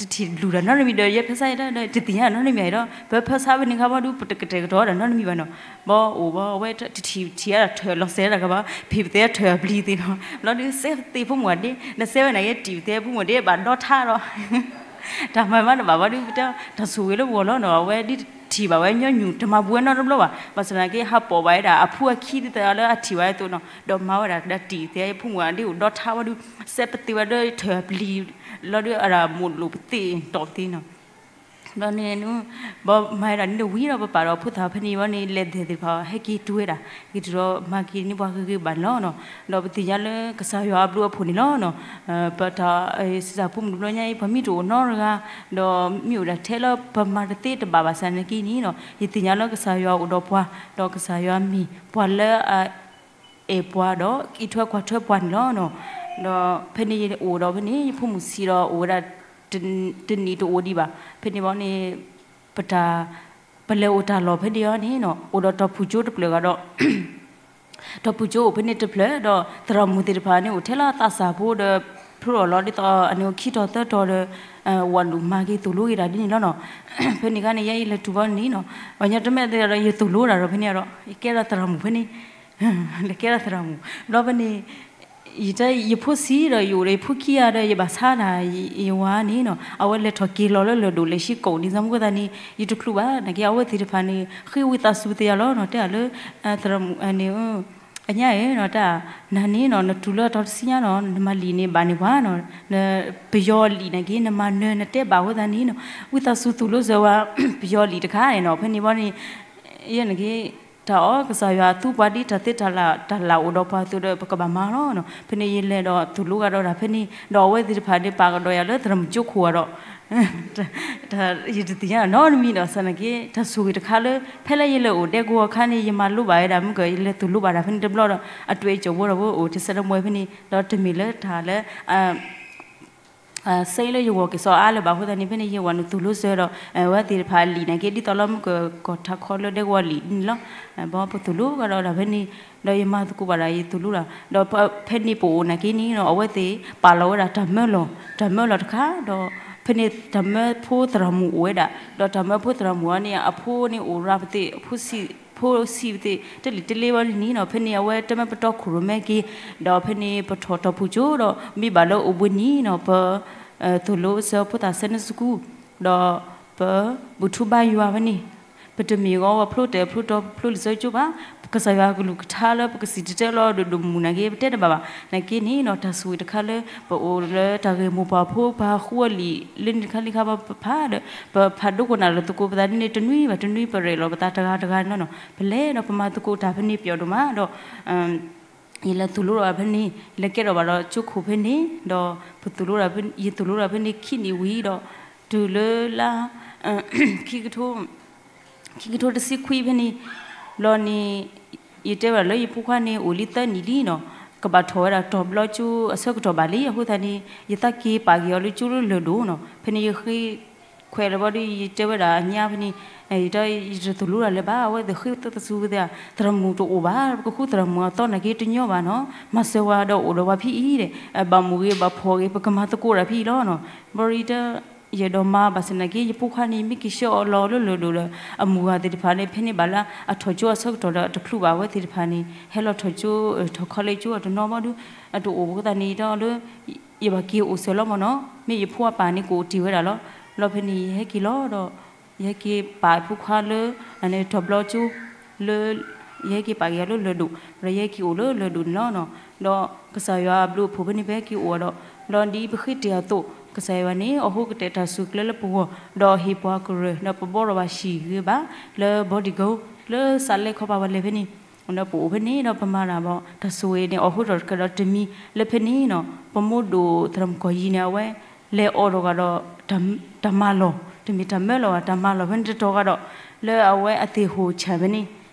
တထံၣ်လူၤတၢ်နီတမံၤဒီး ယဲဖဲစါယဲဒီး တသ့ၣ်ညါနီတမံၤဒီး ပဖၢဆါဖဲန့ၣ်ခါဘၣ်ဒုး ပတကတဲာ်ကတီၤတၢ်နီတမံၤဘၣ်နီၤ ဘၣ်အိၣ်ဘၣ် အဝဲတထံၣ်ထံၣ်အတၢ်ထၢၣ်လီၤစဲးတၢ်ကဘၣ် ဖံးပသ့ၣ်အတၢ်ထၢၣ်အပျံၤသ့ၣ်နီၤ ဘျီဒုးစဲသ့ၣ်ဖိမုၣ်အဒ့ နစဲဝဲန့ၣ်က့ တံၢ်ပသ့ၣ်ဖိမုၣ်ဒ့ဘၣ်ဒီထါဒီး တၢ်မၤမၤတဘၣ်ဘၣ်ဒုး ပတဲတၢ်ဆိၣ်ဂ့ၤလၢပဂီၢ်လီၤနီၤ အဝဲဒ်ထံၣ်ဘၣ်ဝဲညီနုၢ် တမၤပှဲၤနီတဘျီဘၣ် ဘၣ်ဆၣ်သနာ်က့ ဟးပိာ်ဘၣ်ဝဲဒၣ်အဖိအခံဒ်သိးလၢအထံၣ်ဘၣ်အသိးနီၤ ဒီးမၤဝဲဒၣ်ကဒါတံၢ်သ့ၣ်ဖိမုၣ်အဒ့အိၣ်ဒီထါဝဲဒုး စဲပသ့ၣ်ဝဲဒီးထၢၣ်အပျံၤ လီၤဒုးအတၢ်မိၣ်လိာ်ပသ့ၣ်တီၢ်ပသ့ၣ်နီၤ ဘျီန့ၣ် ဘၣ်မၤဝဲဒၣ်န့ၣ်ဝံၤဒီး ပပာ်ဒီးဖိသၣ်ဖဲန့ၣ်ဘၣ်န့ၣ် လဲၤဒဲးသ့ၣ်တဖၣ် ဟဲက့ၤတုၤဝဲဒၣ် က့ၤတုၤဒီးမၤက့ၤန့ၢ်ပှၤဂ့ၤဂ့ၤဘၣ်န့ၣ်လီၤနီၤ. ဒီးပသ့ၣ်ညါလၢကစၢ်ယွၤအဘျုးအဖှိၣ်န့ၣ်လီၤနီၤ. ပတၢ် စံးတၢ်ဖိမုၣ်တဘျီညါအံၤ ပှၤမ့ၢ်တအိၣ်နီတဂၤ ဒီးမ့ၢ်အိၣ်ဒၣ်ထဲလၢပမၤတသ့တဘၣ်ဘၣ်ဆၣ်နာ်က့န့ၣ်နီၤ ယသ့ၣ်ညါလၢကစၢ်ယွၤအိၣ်ဒီးပှၤ ဒီးကစၢ်ယွၤမ့ၢ်ပှၤလၢအ အဲၣ်ပှၤဒီးအံးထွဲကွၢ်ထွဲပှၤန့ၣ်လီၤနီၤ. ဒီးဖဲန့ၣ်ယအိၣ်ဒီးဖဲန့ၣ် ယဖိမုၣ်ဆံးဒီးအိၣ်ဝဲဒၣ် တနံၣ်တအိၣ်ဒံးဘၣ်. ဖဲန့ၣ်ဘၣ်န့ၣ် ပတၢ် ပလဲၤအိၣ်တၢ်လီၢ်ဖဲန့ၣ်အီၤန့ၣ်နီၤ အိၣ်ဒီးတီၢ်ဖုၣ်ကၠိတဖျၢၣ်ဂၤဒီး တီၢ်ဖုၣ်ကၠိအိၣ်ဖဲန့ၣ်တဖျၢၣ် ဒီးသရၣ်မုၣ်သ့ၣ်တဖၣ်န့ၣ် အိၣ်ထဲလၢသးစၢ်ဖိဒီး ဖျိအီၤလီၤဒ်သိးအန့ၣ်ခံတီၤသၢတီၤဒီး ဝၤလူၤမၤက့ၤသိၣ်လိက့ၤတၢ်ဒ်န့ၣ်လီၤနီၤ. ဖဲန့ၣ်ခါန့ၣ် ယဲယလဲၤတုၤဘၣ်န့ၣ်နီၤ ပှၤညီတမ့ၢ်သ့ၣ်ဒီး ယသိၣ်လိတၢ်ဒီးဖဲန့ၣ်ဒီး ယကဲဒီးသရၣ်မုၣ်ဖဲန့ၣ် လဲၤကဲဒီးသရၣ်မုၣ် ဘျီဖဲန့ၣ် ယတဲ ယဖိဆံးဒီး ယအိၣ်ဒီးယဖိခံဂၤဒီး ယဘၣ်ဆါတၢ် ယဝၤန့ၣ်နီၤ အဝဲလဲၤထီၣ်က့ၤလီၤလၢလၢၢ်ဒိၣ် လဲၤဆံကိာ်န့ၣ် သးမူကသးန့ၣ် ယတချုးဘၣ် နာ်က့ အဝဲသ့ၣ်တဖၣ်န့ၣ် ဃ့ဝံသးစူၤသ့ၣ်ယၤလီၤနီၤ တဲဒၣ်လၢ သရၣ်မုၣ်န့ၣ် အညါဧၢနီၤ တၢ် နၤန့ၣ်နီၤ နတုၤလၢအတီၤတဆံညါနီၤ နမၤလံာ်န့ၣ် ဘၣ်န့ၢ်ပှၤနီၤ ပယီၤလံာ်နာ်က့ နမၤနၢၤနတဲဘၣ်အဃိသတးန့ၣ်နီၤ ဝံသးစူၤသိၣ်လိစၢၤဝဲ ပယီၤလံာ်တခါန့ၣ်နီၤ ဖဲန့ၣ်ဘၣ်န့ၣ် ယဲနာ်က့ တၢ်အီၣ်ကစၢ်ယွၤသူပှၤဒ်တၢ်သ့တၢ်လၢ် တၢ်လၢ်အိၣ်ဒီးပှၤအသိးဒီး ပကဘၣ်မၤလီၤနီၤ. ဖဲန့ၣ်ယလဲၤဒီးသိၣ်လိကဒီးတၢ်ဖဲန့ၣ် ဒီးအဝဲသ့ၣ်တဖၣ်န့ၣ် ပာ်ကဒီးယၤလၢသရၣ်မုၣ်ကၠိခိၣ်အဒီး ယတသ့ၣ်ညါနီတမံၤဒီး စးနာ်က့ တၢ်ဆိၣ်ဂ့ၤတခါလၢ ဖဲလၢယလဲၤအိၣ်ဒဲကဝီၤအခါန့ၣ် ယမၤလိဘၣ်ဝဲဒၣ် မုၢ်ကၢ ယလဲၤသိၣ်လိဘၣ်တၢ်ဖဲန့ၣ်တဘျီဒီး အတွဲကၠီၤဘိဒီး အိၣ်တစဲးတမှဲဖဲန့ၣ် ဒီးတမ့ၢ်လၢတၢ်လၢ စဲလၢယဂီၢ်ကစီၣ်အါလၢၤဘၣ်အဃိသတးန့ၣ် ဖဲန့ၣ်ယဝၤန့ၣ်သိၣ်လိစၢၤဒီး အဝဲသ့ၣ်တဖၣ်အလံာ်နာ်က့ ဒ်သိးလၢမုၢ်ကၢကီၢ်ထးခီလၢဒဲကဝီၤလံာ်န့ၣ်လီၤ. ဘၣ်ပသိၣ်လိကဒီးတၢ်ဖဲန့ၣ် ဒီးယမၤသကိးဘၣ်ဒၣ်ယသိၣ်လိတၢ် ဒီးဖဲန့ၣ်ပအိၣ်နာ်က့န့ၣ်ဒီး အဝဲသ့ၣ်ပာ်လီၤဝဲဒၣ်တၢ်မၢလီၢ် တၢ်မၢလီၢ်တခါ ဒီး ဖဲန့ၣ်တၢ်မၢဖိသရၣ်မုၣ်အိၣ်ဝဲဒၣ် ဒီးတၢ်မၢဖိသရၣ်မုၣ်အီၤန့ၣ် အဖိန့ၣ်အိၣ်ရၤပသ့ၣ် အဖိဆံး ဖိဆံးပသ့ၣ် တလံၤတလ့ဝဲန့ၣ်နီၤ ဖဲန့ၣ်အဝဲတမၢပတီၢ်ခိၣ်ရိၣ်မဲက့ၤ ဒီးဖဲန့ၣ်ပထီၣ်တီၢ်ဖုၣ်ကၠိဒီး မ့ၢ်ဘၣ်လၢအိၣ်ဘှံးနံၤနီၤ ပ သိၣ်လိစၢၤဖိသၣ် Sunday school ဒီးပ ဘူၣ်ထူဘါယွၤဖဲန့ၣ် ပတမ့ၢ်ဂီၤဝဲဖျိတၢ်ဖျိတီဖျိလံာ်စီဆှံကၠိဘၣ် ကစၢ်ယွၤအကလုၢ်ကထါလၢပကစံၣ်တဲၤတဲလီၤဒိၣ်ဒိၣ်မုၢ်နာ်က့ ပတဲတဘၣ်ဘၣ် နာ်က့န့ၣ်နီၤ တၢ်ဆိၣ်ဂ့ၤတခါလၢ ပအိၣ်လၢတၢ်ဂ့ၢ်မိၢ်ပှၢ်ဖိ ပဟးဃုအီၤလံာ်လၢန့ၣ်တခါလံခါဘၣ်ပဖးဒီး ပဖးဒိကနၣ်လၢသကိးပသးန့ၣ် တနွံဘၣ်တနွံ ပရဲၣ်လီၤပသးတဂၤတဂၤန့ၣ်လီၤနီၤ ပလဲၤဒီးပမၤသကိးတၢ်ဖဲန့ၣ်ပျီဒိၣ်မးဒီး ယလဲၤသိၣ်လိဒီးဖဲန့ၣ် လဲၤကဲထီၣ်ဘၣ်ဒီးကၠိခိၣ်ဖဲန့ၣ် ဒီးပသိၣ်လိဒီး ယသိၣ်လိဒီးဖဲန့ၣ်ခံနံၣ်ဝံၤဒီး တုၤလၢလါ ခံကထိ ခံကထိတဆံခွံဖဲန့ၣ် ဘျီန့ၣ် ယတဲဝဲဒၣ်လၢယဖိခွါန့ၣ် အိၣ်လံသၢနံၣ်လံနီၤ ကဘၣ်ထီၣ်ဝဲဒၣ်တီၤဘျီကၠိအဆၢကတီၢ်ဘၣ်လံ အဃိသတးန့ၣ် ယသးက့ၤပာ်က့ၤအီၤလၢကၠိလၢလၢၢ်ဒိၣ်နီၤ ဖဲန့ၣ်ယဃ့ ခွဲးလၢဘီဒုး ယတဲဝဲဒၣ်အညါဖဲန့ၣ်, ယတသိၣ်လိတၢ်လၢၤဘၣ်, အဝဲသ့ၣ်ဃ့သးစူၤသး, သရၣ်မုၣ်တအိၣ်ဘၣ်, ပကဃုသရၣ်မုၣ်အသီနာ်က့တညီဘၣ်နီၤ, မၤစၢၤဝဲဒီးအိၣ်ဒီးဝဲဖဲအံၤဒီး, ဘၣ်မုာ်ဂ့ၤ ဘၣ်ဖှီၣ်ဂ့ၤ ပကမၤသကိးတၢ်ဖဲအံၤလီၤနီၤ. ဘီဒုး ယအဲၣ်ဒိးမၤဘၣ်ဆၣ်သနာ်က့ ယဖိခွါန့ၣ် မ့ၢ်က့ၤဆှၢအီၤလီၤလၢလၢၢ်ဒိၣ်ဒီး အမုၢ်ဂၤသ့ၣ်တဖၣ်န့ၣ် ဖဲန့ၣ်ဘၣ်လၢအထီၣ်ကၠိအဆၢကတီၢ်ဒီး တချုးဘၣ်အဝဲသ့ၣ်တဖၣ်န့ၣ် ဟဲလီၤထီၣ်ကၠိ, ထီၣ်ခီလ့ၣ်ကၠိအတနီၤဘီဒုး, အတအိၣ်အဃိသတးန့ၣ်ဒီးလၢ ယဘၣ်က့ၤအိၣ်စၢၤလီၤမ့ၢ်နီၤ, မ့ၢ်ယဖိအပၢ်န့ၣ်ကအိၣ်တ့ၢ်ဝဲဒၣ်လီၤ. လီၤဖဲန့ၣ် ယဟဲက့ၤလီၤဒီး ယဟဲက့ၤပာ်ဖိခွါလၢ ထီၣ်ဘျီကၠိ လၢ ယဟဲက့ၤပာ်က့ၤအီၤလၢလၢၢ်ဒိၣ်, ဒီးယဟဲက့ၤအိၣ်လၢလၢၢ်ဒိၣ်န့ၣ်လီၤနီၤ. ဒီးကစၢ်ယွၤအဘျုးအဖှိၣ်ဖဲန့ၣ် ပဟဲက့ၤအိၣ်ဒီး, ဒီးဒ်ပဃ့တ့ၢ်အသိး ကစၢ်ယွၤန့ၣ် အဟိကတဲာ်တၢ်စူၢ်ကျဲလၢပဂီၢ်, ဒီးဟ့ၣ်ပှၤကရၢၢ် ဒီးပဘှီထီၣ်ဘၣ်ဟံၣ်ဂ့ၤဘၣ် လၢ Bodyguard လၢစးလဲခီပၤဝဲလဲၤဖဲန့ၣ်, ဒီးပအိၣ်ဖဲန့ၣ်ဒီးပမၤတၢ်ဘၣ် တၢ်ဆိၣ်ဂ့ၤန့ၣ် အိၣ်ဃုာ်ထီၣ်တကဒီးတမံၤလၢဖဲန့ၣ်နီၤ, ပမိၢ်ဒိၣ်သရၣ်မုၣ်ကီၢ်ယံၤန့ၣ် အဝဲလဲၤအိးထီၣ်ကဒီး တၢ်မၤလီၢ်, တမ့ၢ်တၢ်မၢလီၤဘၣ်, တၢ်မၤလီၢ်ဖဲန့ၣ်တတီၤဃီဒီး လၢအဝဲအသ့ၣ်ဟိၣ်ဆၣ်ဖဲန့ၣ်,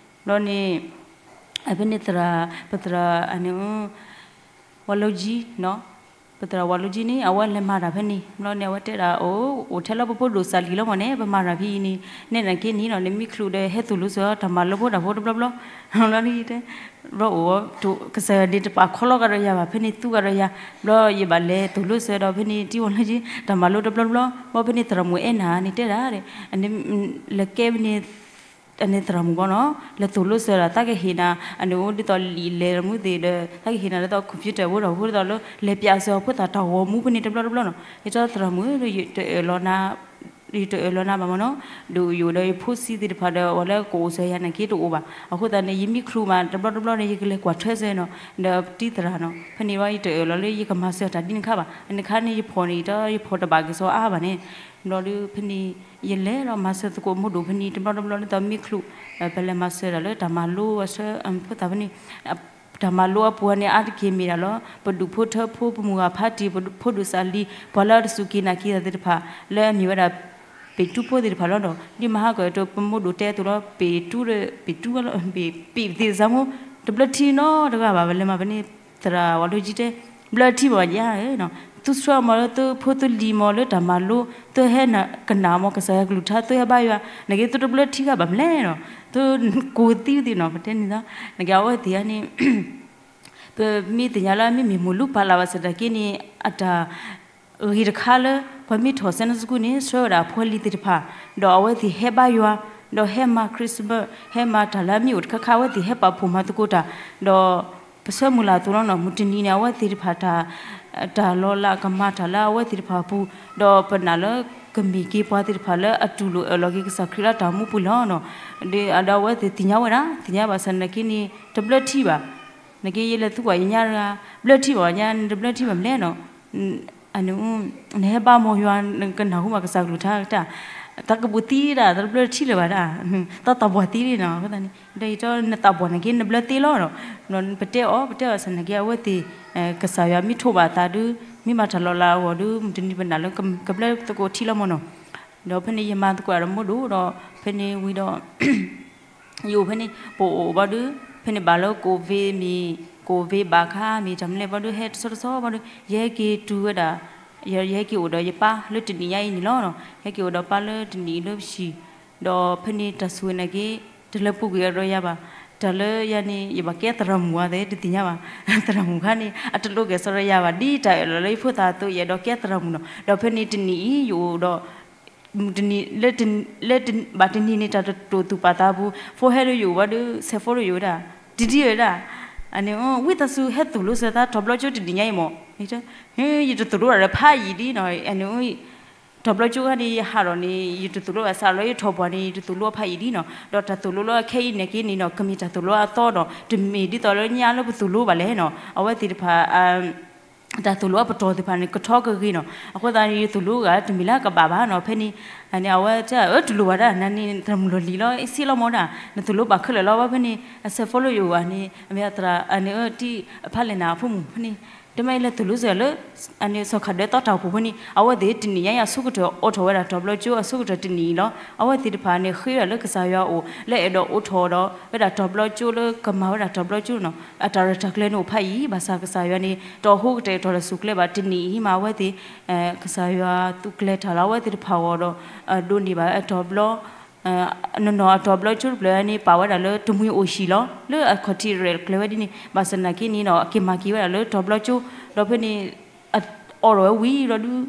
ဘျီန့ၣ် ဖဲန့ၣ်သရၣ်, ပသရၣ်အန့ၣ် ဝါလိကၠံ, ပသရၣ်ဝါလိကၠံန့ၣ် အဝဲလဲၤမၤတၢ်ဖဲန့ၣ်, ဘျီန့ၣ် အဝဲတဲဒၣ်အိၣ်, အိၣ်ထဲလၢပဖိဒိၣ်စးလံလီၤမ့ၢ်န့ၣ် ပမၤတၢ်ဖဲအံၤန့ၣ်, နဲဒၣ်က့န့ၣ်နီၤ နမ့ၢ်ချုးဒီးဟဲသိၣ်လိစၢၤ တၢ်မၤလိဖိတၢ်ဖိတဘျီဘျီ, ဘျီန့ၣ်တဲ, ဘျီအိၣ်, ကစၢ်ယွၤန့ၣ်တပာ်ခီလီၤကဒီးယၤဘၣ်, ဖဲန့ၣ်သူကဒီးယၤ, ဘျီယဘၣ်လဲၤသိၣ်လိစၢၤဒီး ဖဲန့ၣ်တံၤဝါလိကၠံ တၢ်မၤလိတဘျီတဘျီ, ဘျီဖဲန့ၣ်သရၣ်မုၣ်အဲၣ်နၤန့ၣ်တဲဒၣ်, လဲၤကဲဖဲန့ၣ် အန့ၣ်သရၣ်မုၣ်ဘီနီၤ, လဲၤသိၣ်လိစၢၤဒီး သးကဟ့ၣ်နၤ, အန့ၣ်အိၣ်ဒ်သိးလံာ်လဲၢ်မုၢ်သ့ၣ်ဒီး သးကဟ့ၣ်နၤဒ်သိး computer ဝဲဒၣ်ဖိဒ်သိးလၢ လဲၤပၠးစၢၤအဖိသၣ်တၢ်ဂီၤမူဖဲန့ၣ်တဘျီတဘျီနီၤ, ယတဲသရၣ်မုၣ်, ယတအၢၣ်လီၤနၤဘၣ်မ့ၢ်နီၤ, ဒီးယအိၣ်ဒီးယဖိဆံးသ့ၣ်တဖၣ်ဒီး အဝဲလၢကအိၣ်စၢၤယၤနာ်က့တအိၣ်ဘၣ်, အဃိသတးန့ၣ် ယမ့ၢ်ချုးမးတဘျီတဘျီန့ၣ် ယကလဲၤကွၢ်ထွဲစၢၤနီၤ, ဒီးတံၤသရၣ်နီၤ, ဖဲန့ၣ်ဘျီယတအၢၣ်လီၤလၢယကမၤစၢၤတၢ်ဒ်န့ၣ်ခါဘၣ်, အန့ၣ်ခါန့ၣ်ယဖီၣ်န့ၣ် ယတ, ယဖီၣ်တဘၣ်က့ၤစီၤအါဘၣ်န့ၣ်, ဘျီဒုးဖဲန့ၣ် ယလဲၤဒီးမၤစၢၤသကိးမိၢ်ဒိၣ်ဖဲန့ၣ် တဘျီတဘျီဒ်သိးမ့ၢ်ချုး, ပလဲၤမၤစၢၤတၢ်လၢတၢ်မၤလိအဆၢဖိသၣ်ဖဲန့ၣ်, တၢ်မၤလိအပူၤန့ၣ် အါတက့ၢ်မ့ၢ်ဒၣ်လီၤ ပဒူၣ်ဖိထၢဖိ ပမုၢ်ဂၤဖးတံၢ် ပဖိဒိၣ်စးလံ ပှၤလၢအတစူၢ်က့ၤနာ်က့ၤသးသ့ၣ်တဖၣ် လၢအမ့ၢ်ဝဲဒၣ် ပ့းတူၢ်ဖိသ့ၣ်တဖၣ်လီၤနီၤ, ဒ်မဟါကီၢ်အံၤ ပမိၢ်ဒိၣ်တဲအသိးလီၤ ပ့းတူၢ်, ပ့းတူၢ်ဝဲလီၤ ပ့း, ပ့းသ့ၣ်စါမိၢ်, တဘျၢထံနီတဂၤဘၣ် ပလဲၤမၤဖဲန့ၣ် သရၣ်ဝါလိကၠံတဲ ဘျၢထံဘၣ်ယါ, သုဆှၢမၤလၢသုဖိသုလံၤမၤလၢတၢ်မၤလိ သုဟဲကနၣ်မၤကစၢ်ယွၤကလုၢ်ကထါ သုဟဲဘါယွၤ နာ်က့သုတဘျၢထံဂၤဘၣ်မလဲၣ်နီၤ, သုကိၢ်သံသ့ၣ်နီၤ ပတဲန့ၣ်သီ, နာ်က့အဝဲသ့ၣ်ဧါန့ၣ် ပမ့ၢ်သ့ၣ်ညါလၢအမ့မ့ၢ်မိၢ်လူၤပာ်လၢ်ဘၣ်ဆၣ်တၢ်က့န့ၣ် အတၢ်ဂ့ၤတခါလၢ ပှၤမ့ၢ်ထီၣ် Sunday School န့ၣ် ဆှၢဝဲဒၣ်အဖိအလံၤသ့ၣ်တဖၣ်, ဒီးအဝဲသ့ၣ်ဟဲဘါယွၤ, ဒီးဟဲမၤ Christmas ဟဲမၤတၢ်လၢအမ့ၢ်အိၣ်တခါခါ အဝဲသ့ၣ်ဟဲပာ်ဖှိၣ်မၤသကိးတၢ်, ဒီးပဆၢမုၢ်လၢ်အသိးလီၤနီၤ မုၢ်တနံၤန့ၣ် အဝဲသ့ၣ်တဖၣ်တၢ်, တၢ်လီၤလးကမၤတၢ်လၢအဝဲသ့ၣ်တဖၣ်အပူၤ, ဒီးပနာ်လၢကမ့ၢ်က့ၤပှၤသ့ၣ်တဖၣ်လၢအတူၢ်လိာ်အၢၣ်လီၤက့ၤကစၢ်ခရံာ်လၢတၢ်မူပူၤလီၤနီၤ, ဒီးအဝဲသ့ၣ်သ့ၣ်ညါဝဲဒၣ် သ့ၣ်ညါဘၣ်ဆၣ်နာ်က့န့ၣ် တဘျၢထံဘၣ် နာ်က့ယလဲၤသံကွၢ်ယညါတဂၤ, ဘျၢထံဘၣ်ညါ နတဘျၢထံဘၣ်မလဲၣ်နီၤ, နဟဲဘါမၤယွၤ နကနၢ်ဟူမၤကစၢ်ကလုၢ်ကထါတၢ်, တၢ်ကပူၤသံဒၣ် တဘျၢထံလၢၤဘၣ်ဒၣ်, တၢ်သးပှၢ်သံလံနီၤ, အဃိသတးန့ၣ် ဒီးယတဲနသးပှၢ်နာ်က့ နဘျၢသ့လီၤနီၤ, ပတဲအီၤ ပတဲအီၤဆၣ်နာ်က့ အဝဲသ့ၣ် ကစၢ်ယွၤမ့ၢ်ထိးဘၣ်အသးဒုး မ့ၢ်မၤတၢ်လီၤလးအဂီၢ်ဒုး မုၢ်တနံၤပနာ်လၢကဘျၢသကိးထံလီၤမၢ်နီၤ, ဒီးဖဲန့ၣ်ယမၤသကိးဒီးမိၢ်ဒိၣ်ဒီး ဖဲန့ၣ်ဝံၤဒီး ယအိၣ်ဖဲန့ၣ် ပအိၣ်ဘၣ်ဒုး ဖဲန့ၣ်ဘၣ်လၢ COVID မ့ၢ် COVID ဘၣ်ခါမ့ၢ် တၢ်မနုၤလဲၣ်ဘၣ်ဒုး ဟဲတဆီတဆီဘၣ်ဒုး ယဟဲက့ၤတုၤဝဲဒၣ် ယဟဲက့ၤအိၣ်ဒီးယပၢ်လၢတနံၣ်ညါအံၤန့ၣ်လီၤ. ယဟဲက့ၤအိၣ်ဒီးပၢ်လၢတနံၣ်လၢပဆံး ဒီးဖဲန့ၣ်တၢ်ဆိၣ်ဂ့ၤနာ်က့ တလၢပူၤကွံာ်အဒီးယၤဘၣ်. တၢ်လၢယၤန့ၣ် ယဘၣ်ကဲသရၣ်မုၣ်ဧါသ့ တသ့ၣ်ညါဘၣ်. သရၣ်မုၣ်ခါန့ၣ် အတလိၣ်ကဲၤစီဒီးယၤဘၣ် ဒ်တၢ်အၢၣ်လီၤလၢယဖိသၣ်အသိး ယအဲၣ်ဒိးကဲသရၣ်မုၣ်နီၤ. ဒီးဖဲန့ၣ်တနံၣ်အံၤ ယအိၣ်ဒီး တနံၣ် လၢ လၢ ဘၣ်တနံၤန့ၣ် တၢ်တတိာ်သူၣ်ပာ်သးပူၤ ဖိဟဲလၢယအိၣ်ဘၣ်ဒီး ဆဲးဖိလၢယအိၣ်ဝဲဒၣ် တံၤတံၤဝဲဒၣ် အန့ၣ် ဝံသးစူၤဟဲသိၣ်လိစၢၤသး ထီၣ်ဘျီကၠိတနံၣ်ညါအံၤမး ယတသိၣ်လိဘၣ်ဒီးဖးယံာ်ဒ်နီၤ အန့ၣ် ထီၣ်ဘျီကၠိခါန့ၣ် ယဟးထီၣ်န့ၣ် ယတသိၣ်လိဘၣ် စးထီၣ်လၢယထီၣ်ပှၢ်န့ၣ် ယတသိၣ်လိဖးယံာ်ဒ်နီၤ ဒီးတၢ်သိၣ်လိလၢအခဲအံၤန့ၣ်က့န့ၣ်နီၤ ကမ့ၢ်တၢ်သိၣ်လိအသီဒီး တမ့ၢ်ဒ်သိးလၢညါလၢပသိၣ်လိဘၣ်လဲၣ်နီၤ အဝဲသ့ၣ်တဖၣ် တၢ်သိၣ်လိအပတီၢ်သ့ၣ်တဖၣ်န့ၣ် ကထီကဂ့ၤနီၤ အဃိသတးန့ၣ် ယသိၣ်လိဂၤတမ့ၢ်လၢကဘၣ်ဘၣ်နီၤ ဖဲန့ၣ် န့ၣ် အဝဲတဲ အၢ တလိၣ်ဘၣ်ဒၣ် နန့ၣ် သရၣ်မုၣ်လီၢ်လံၤလီၤ အ့ၣ် စ့လီၤမ့ၢ်ဒၣ် နသိၣ်လိဘၣ်ခဲလၢာ်လီၤ ဝဲဖဲန့ၣ် အဆဲးဖိလၢယအိၣ်ဘၣ်န့ၣ် အမ့ၢ်အသရၣ် အန့ၣ် အၢ တံၤ ဖးလဲၣ်နၤအဖိမုၣ်ဖဲန့ၣ် တမ့ၢ်လၢသိၣ်လိစၢၤလၢ အန့ၣ်စီၤခးဒၢသီတၢ်အိၣ်ဖှိၣ်ဖိန့ၣ် အဝဲသ့ၣ်တနံၤညါအံၤအဆိကတၢၢ်အိးထီၣ်ဝဲဒၣ်တီၤဘျီကၠိအဆိကတၢၢ်တနံၤအံၤလီၤ. အဝဲသ့ၣ်တဖၣ်န့ၣ် ဃ့ဝဲဒၣ်လၢကစၢ်ယွၤအအိၣ် လၢအဲၣ်ဒိးအိးထီၣ်ဒီးဝဲဒၣ်တီၤဘျီကၠိလၢကမၤဝဲဒၣ်တီၤဘျီကၠိနီၤ. အတၢ်ရဲၣ်တၢ်ကျဲၤန့ၣ်အိၣ်ဖးယံၤ ဘၣ်ဆၣ်ကစၢ်ယွၤန့ၣ် တဟူးကတဲာ်ကတီၤတၢ်ဆူၣ်ကျဲဘၣ် တနံၤအံၤမး အဝဲသ့ၣ် ကစၢ်ယွၤသူၣ်ကျဲၤတၢ်လီၤ အဝဲသ့ၣ်တဖၣ်အဂီၢ်ဒီး ဒိးန့ၢ်ဘၣ်အတီၤဘျီ နီၢ်နီၢ်အတီၤဘျီကၠိတဖျၢၣ်န့ၣ် ပာ်ဝဲဒၣ်လၢတမှံၤအိၣ်ဟံၣ်လီၤ. လၢအခီၣ်ထံးရဲၣ်ကျဲၤဝဲဒ်န့ၣ် ဘၣ်ဆၣ်သနာ်က့န့ၣ်ဒီး အက့ၤမၤက့ၤဝဲဒၣ်လၢတီၤဘျီကၠိ ဒီးဖဲန့ၣ် အအိးထီၣ်ဝဲဝံၤဒီးဒုး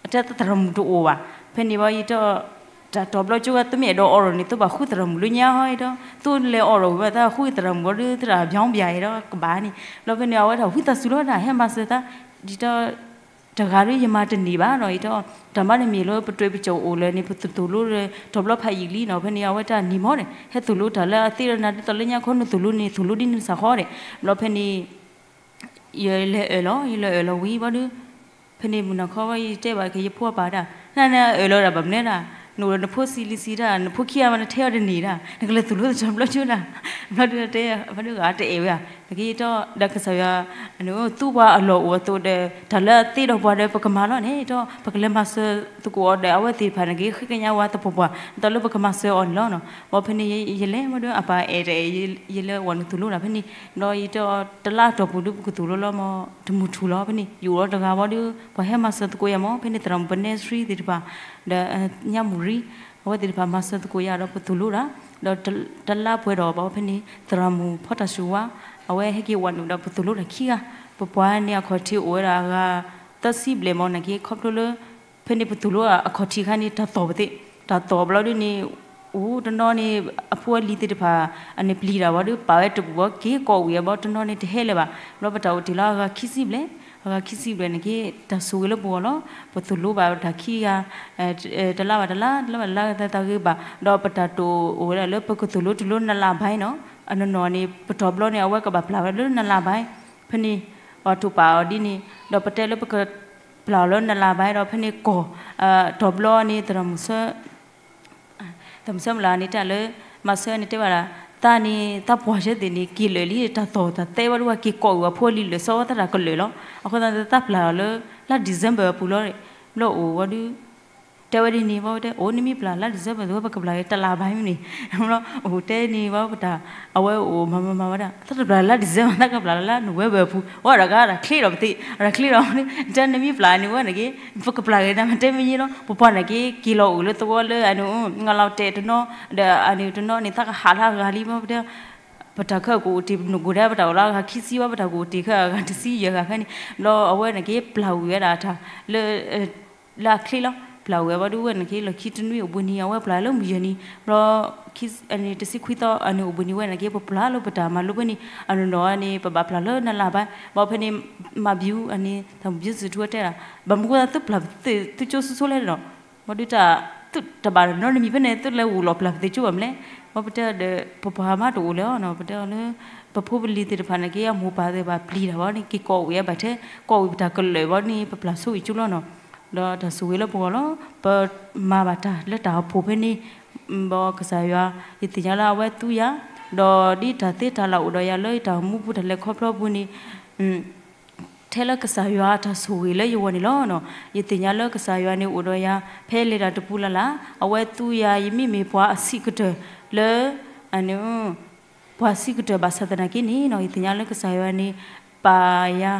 အတဲသရၣ်မုၣ်တအိၣ်ဘၣ်. ဖဲန့ၣ်ဘၣ်ယံၤဒီး တၢ်တီၤဘျီကၠိဝဲ သုမ့ၢ်အဲၣ်ဒိးအိးထီၣ်န့ၣ် သုဘၣ်ဃုသရၣ်မုၣ်လၢညါဟီဒီး သုလဲၤအိးထီၣ်ဝံၤဘၣ် သးဃုသရၣ်မုၣ်ဘၣ်ဒီး သရၣ်ဘျီဘၣ်အံၤဒီးကဘၣ်န့ၣ် ဒီးဖဲန့ၣ် အဝဲဒၣ်ဝံသးစူၤလီၤဒၣ် ဟဲမၤစၢၤသး ဒ်ဒီး တဂၤဒီးယမၤတန့ၢ်ဘၣ်နီၤ ယံၤဒီး တၢ်မၤတမံၤလၢပတြဲၤပကၠီအိၣ်လၢန့ၣ် ပတသိၣ်လိဒီး တီၤဘျီဖးယံာ်လံနီၤ ဖဲန့ၣ် အဝဲတၢ်နံၤမီၢ်န့ၣ် ဟဲသိၣ်လိတၢ်လၢအသ့ဒီးနၤဒ်သိးလၢညါခီနသိၣ်လိန့ၣ် သိၣ်လိဒ်န့ၣ်စ့ၢ်ကီးဒီး ဘျီဖဲန့ၣ် ယလဲၤအၢၣ်လီၤ ယလဲၤအၢၣ်လီၤဝံၤဘၣ်ဒီး ဖဲန့ၣ်မုၢ်နၤခီဘၣ်ယတဲဘၣ်က့ၤယဖိအပၢ်ဒၣ် နနအၢၣ်လီၤဒၣ်ဘၣ်မနုၤဒၣ် နအိၣ်ဒီးနဖိဆံးလံဆံးတၢ် နဖိခံဂၤမးနထဲအီၤတန့ၢ်ဒၣ် နကလဲၤသိၣ်လိတၢ်ဘျီကၠိဒၣ် ဘျီဒုးတဲ ဘျီဒုးဂၤတအဲၣ်ဝဲဧါ နက့ၤဒီး ဒီးကစၢ်ယွၤ သူပှၤအလီၢ်အိၣ်အသိးဒီး တၢ်လၢအသ့ဒီးပှၤဒီးပကမၤလီၤန့ၣ်ဒီး ပကလဲၤမၤစၢၤသကိးအီၤဒီး အဝဲသ့ၣ်တဖၣ်န့ၣ်က့ၤဃ့ကညးဝဲသပှၢ်ပှၢ် ဒ်သိးလၢပကမၤစၢၤအီၤန့ၣ်လီၤ. ဘၣ်ဖဲန့ၣ် ယလဲၤမ့ၢ်ဒီး အပၢ်အဲၣ်တအဲၣ် ယလဲၤဝဲနသိၣ်လိဒၣ်ဖဲန့ၣ် ဒီးယတဲအီၤ တလါအတီၢ်ပူၤဒုး ပကသိၣ်လိလီၤမး တမုၢ်ထူၣ်လီၤဖဲန့ၣ် ယအိၣ်ဒီးတဂၤဘၣ်ဒီး ပှၤဟဲမၤစၢၤသကိးယၤမး ဖဲန့ၣ်သရၣ်မုၣ်ပနဲသရံသ့ၣ်တဖၣ် ဒီးညါမူၤရံ အဝဲသ့ၣ်တဖၣ်မၤစၢၤသကိးယၤဒီးပသိၣ်လိဒၣ် ဒီးတလါပှဲၤဒီးဘၣ်ဖဲန့ၣ် သရၣ်မုၣ်ဖီတၢ်စူၤဝါ အဝဲဟဲက့ၤဝဲနုာ်ဒီးပသိၣ်လိတၢ်ခံဂၤ ပပှၤန့ၣ်အခီၣ်ထံးအိၣ်ဝဲဒၣ်အဂၤ သၢဆံဘျဲၣ်မး နာ်က့ခီဖျိလၢ ဖဲန့ၣ်ပသိၣ်လိအခီၣ်ထံးခါန့ၣ် တၢ်သီၣ်ပသ့ၣ် တၢ်သီၣ်ဘျီဒုးန့ၣ် အိၣ်တနီၤန့ၣ် အဖိအလံၤသ့ၣ်တဖၣ် အန့ၣ်ပျံၤတၢ်ဘၣ်ဒီး ပာ်ဝဲတပူၤဘၣ် က့ၤကိးဝံၤအဘီ တနီၤန့ၣ်တဟဲလၢၤဘၣ် ဘျီပတၢ်အိၣ်တ့ၢ်လီၤအဂၤခံဆံဘျဲၣ် အဂၤခံဆံဘျဲၣ်န့ၣ်က့ၤ တၢ်ဆိၣ်ဂ့ၤလၢပဂီၢ်လီၤ. ပသိၣ်လိဘၣ်တၢ်ခံဂၤ တလါဘၣ်တလါ တလါဘၣ်တလါ တၢ်ဂ့ၤဘၣ် ဒီးပတၢ်တိာ်အိၣ်ဝဲဒၣ်လၢပကသိၣ်လိတုၤလၢနလါဘၣ်နီၤ အနီၢ်နီၢ်န့ၣ် ပတီၤဘျီန့ၣ် အဝဲကဘၣ်ပျၢ်ဝဲလၢနလါဘၣ် ဖဲန့ၣ် ပှၤထိၣ်ပာ်အီၤဒ်န့ၣ် ဒီးပတဲလၢပကပျၢ်အီၤလၢနလါဘၣ်ဒီး ဖဲန့ၣ်ကီၢ် တီၤဘျီန့ၣ် သရၣ်မုၣ်ဆၢ သရၣ်မုၣ်ဆၢမုၢ်လၢ်န့ၣ်တဲလၢ မၤဆၢန့ၣ်တဲဘၣ်ဒၣ် သးန့ၣ် သးပှၢ်ဆၢသ့ၣ်န့ၣ် က့ၤလၢာ်လံ တၢ်သီၣ်တၢ်သဲဝဲဒၣ် က့ၤကိးဝံၤအဖိအလံၤလၢာ်စီဝဲသတးကလၢာ်လီၤ. အဃိသတးန့ၣ် သးပျၢ်အီၤလၢ လါ December အပူၤလီၤ ဘျီအိၣ်ဝဲဒုး တဲဝဲဒ်န့ၣ် ဘၣ်ဝဲတဲ အိၣ်နမ့ၢ်ပျၢ်လါ December ဝဲပကပျၢ်က့ၤတလါဘၣ်မ့ၢ်န့ၣ် ဘျီအိၣ်တဲန့ၣ် ဘၣ်ပတၢ် အဝဲအိၣ်မၤမၤမၤဝဲဒၣ် သးတပျၢ်လါ December သးကပျၢ်လါ November အပူၤ ဝဲဒၣ်ကါတၢ်ချ့ဒီးပသ့ၣ် တၢ်ချ့ဒီး တဲနမ့ၢ်ပျၢ်န့ၣ်ဝဲန့ၣ်က့ ပကပျၢ်က့ၤနၤမ့ၢ်တဲမ့ၢ်ယဲလီၤ ပပှၤန့ၣ်က့ က့ၤလီၤအိၣ်လၢသဝီလၢအန့ၣ် ငါလီၤတဲာ်တနီၤ ဒီးအန့ၣ်တနီၤန့ၣ် သးကဟးလၢအဂၤလံ ဘၣ်ပတဲ ပတၢ်ခဲကိးအိၣ်တ့ၢ်နကိးဒဲး ပတၢ်အိၣ်လၢအဂၤခံဆံဘၣ် ပတၢ်ကိးအိၣ်တ့ၢ်ခဲအဂၤတဆံယဲၢ်ဂၤခဲန့ၣ် ဘျီအဝဲန့ၣ်က့ ပျၢ်ဝံၤဝဲဒၣ်တၢ်လၢ လၢအချ့လီၤ ပျၢ်ဝံၤအဘၣ်ဒုးဝဲန့ၣ်က့ လီၢ်ခံတနွံအိၣ်ဘှံးနံၤ အဝဲပျၢ်လၢမုၢ်ယဲၢ်နံၤ ဘျီ တဆံခွံသီအန့ၣ်အိၣ်ဘှံးနံၤဝဲန့ၣ်က့ ပပျၢ်လၢပတၢ်မၤလိဖဲန့ၣ် အနီၢ်နီၢ်န့ၣ် ပဘၣ်ပျၢ်လၢနလါဘၣ် ဘၣ်ဖဲန့ၣ် မၤဘျူးအန့ၣ် တၢ်ဘျူးစံးထူဝဲတဲဒၣ် ဘၣ်မနုၤဃိသုပျၢ်သုကၠိဆိဆိလဲၣ်ဒီး ဘၣ်ဒုးတၢ် သုတဘၣ်နီတမံၤဖဲန့ၣ် သုလဲၤဂုာ်လီၤပျၢ်ပသုကၠိဘၣ်မလဲၣ် ဘၣ်ပတဲဒီး ပပှၤမးတအိၣ်လၢၤနီၤ ပတဲအီၤလၢ ပဖိပလံၤသ့ၣ်တဖၣ်န့ၣ်က့ အမိၢ်ပၢ်သ့ၣ်တဖၣ်ပျံၤတၢ်ဘၣ်န့ၣ် က့ၤကိးဝံၤအဘၣ်ထဲ ကိးဝံၤပတၢ်ကလၢာ်ဘၣ်န့ၣ် ပပျၢ်ဆိဝံၤကၠိလီၤနီၤ ဒီးတၢ်ဆိၣ်ဂ့ၤလၢပဂီၢ်လီၤ ပမၤဘၣ်တၢ်လၢတၢ်အိၣ်ဖှိၣ်ဖဲန့ၣ် ဘၣ်ကစၢ်ယွၤ ယသ့ၣ်ညါလၢအဝဲသူယၤ ဒီးဒ်တၢ်သ့တၢ်လၢ်အိၣ်ဒီးယၤလၢယတၢ်အိၣ်မူပူၤတၢ်လဲၤခီဖျိပူၤန့ၣ် ထဲလၢကစၢ်ယွၤအတၢ်ဆိၣ်ဂ့ၤလၢယဂီၢ်န့ၣ်လီၤ. ယသ့ၣ်ညါလၢကစၢ်ယွၤန့ၣ်အိၣ်ဒီးယၤ ဖဲလဲၤတၢ်တပူၤလၢ်လၢ် အဝဲသူယၤ ယမ့ၢ်မ့ၢ်ပှၤအဆံးကတၢၢ်လၢ အန့ၣ် ပှၤဆံးကတၢၢ်ဘၣ်ဆၣ်သနာ်က့န့ၣ်နီၤ ယသ့ၣ်ညါလၢကစၢ်ယွၤန့ၣ် ပာ်ယၤ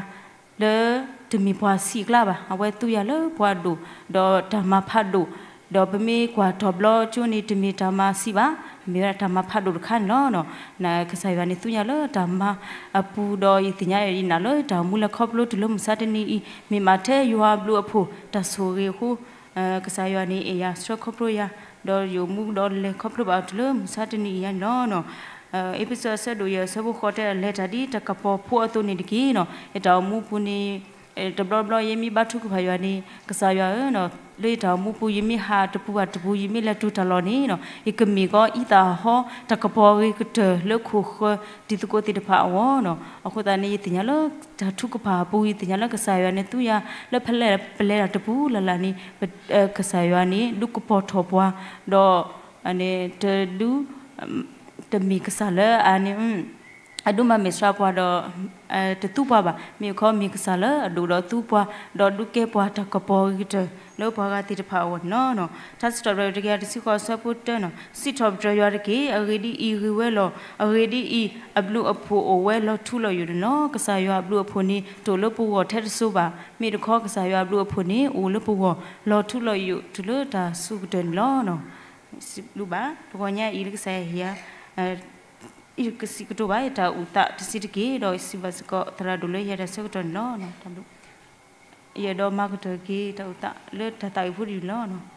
လၢတမ့ၢ်ပှၤဆံးအကျါဘၣ် အဝဲသူယၤလၢပှၤဒိၣ် ဒီးတၢ်မၤဖးဒိၣ် ဒီးပမ့ၢ်ကွၢ်တီၤဘျီကၠိန့ၣ် တမ့ၢ်တၢ်မၤဆံးဘၣ် မ့ၢ်ဝဲဒၣ်တၢ်မၤဖးဒိၣ်တခါန့ၣ်လီၤ. ကစၢ်ယွၤန့ၣ်သူယၤလၢတၢ်မၤအပူၤ ဒီးယသ့ၣ်ညါယနာ်လၢတၢ်အိၣ်မူလဲၤခီဖျိတုၤလၢမုၢ်ဆါတနံၤအံၤ မ့ၢ်မးထဲယွၤအဘျုးအဖှိၣ် တၢ်ဆိၣ်ဂ့ၤအဃိ ကစၢ်ယွၤန့ၣ်အဲၣ်ယၤဆှၢခီဖျိယၤ ဒီးယအိၣ်မူဒီးလဲၤခီဖျိဘၣ်တုၤလၢမုၢ်ဆါတနံၤအံၤယါန့ၣ်လီၤ. အ့းဖ့းစူးအဆၢဒိၣ်ယဲၢ်အဆၢဖိဃိးတဲ လဲၤတၢ်ဒ်တၢ်ကပီၤဖိအသိးန့ၣ်တက့ၢ်နီၤ ယတၢ်အိၣ်မူပူၤန့ၣ် တဘျီဘျီယမ့ၢ်ဘါထုကဖၣ်ယွၤန့ၣ် ကစၢ်ယွၤဧၢ လၢယတၢ်အိၣ်မူပူၤ ယမ့ၢ်ဟးတပူၤဘၣ်တပူၤ ယမ့ၢ်လဲၤတုၤတၢ်လီၢ်န့ၣ်နီၤ ယကမ့ၢ်ကီးအံသၣ်အဟီ တၢ်ကပီၤအဂ့ၤကတၢၢ်လၢခိၣ်ဃၢၤတံၤသကိးသ့ၣ်တဖၣ်အဂီၢ်နီၤ အဃိသတးန့ၣ် ယသ့ၣ်ညါလၢတၢ်ထုကဖၣ်အပူၤ ယသ့ၣ်ညါလၢကစၢ်ယွၤန့ၣ်သူယၤ လၢဖဲလဲၣ်ပလဲၤတၢ်တပူၤလၢ်လၢ်န့ၣ် ကစၢ်ယွၤန့ၣ် ဒုးကပီၤထီၣ်ပှၤ ဒီး တဒုး တမ့ၢ်ကစၢ်လၢအန့ၣ် အဒိၣ်မးမဲာ်ဆှးပှၤဒီး တသူပှၤဘၣ်. မ့ၢ်အခီမ့ၢ်ကစၢ်လၢအဒိၣ်ဒီးသူပှၤ ဒီးဒုးကဲပှၤတၢ်ကပီၤဂ့ၤကတၢၢ်လၢပှၤဂၤသ့ၣ်တဖၣ်အဂီၢ်န့ၣ်လီၤ. ထါစံးထီၣ်ပတြၢၤတကယၤတဆံဃိးအဆၢဖိတၢန့ၣ်လီၤ. စံးထီၣ်ပတြၢၤယွၤတက့ၢ်. အဂ့ၢ်ဒ်အံၤ, ဂ့ၤဝဲလီၤ. အဂ့ၢ်ဒ်အံၤ, အဘျုးအဖှိၣ်အိၣ်ဝဲလီၤထူလီၤယိာ်န့ၣ်လီၤ. ကစၢ်ယွၤအဘျုးအဖှိၣ်န့ၣ် တအိၣ်လၢပဂီၢ်ထဲတစိၤဘၣ်. မ့ၢ်တခီကစၢ်ယွၤအဘျုးအဖှိၣ်န့ၣ် အိၣ်လၢပဂီၢ်လီၤထူလီၤယိာ်တုၤလၢတၢ်ဆူကတၢၢ်န့ၣ်လီၤ. စံးဘျုးဘၣ် တဂီၤညါအံၤလၢကစၢ်ယွၤဟ့ၣ်ယၤ ယကစံးကတိၤဘၣ်ယတၢ်အိၣ်သးတဆံးတက့ၢ် ဒီးစံးဘၣ်စ့ၢ်ကီးသရၣ်ဒိၣ်လၢယဲဒၣ်ဆၢကတီၢ်န့ၣ်လီၤ. ယအဲၣ်ဒိးမၤကတၢၢ်က့ၤတၢ်အိၣ်သးလၢတၢ်သးဝံၣ်ဖိတယုၢ်န့ၣ်လီၤ.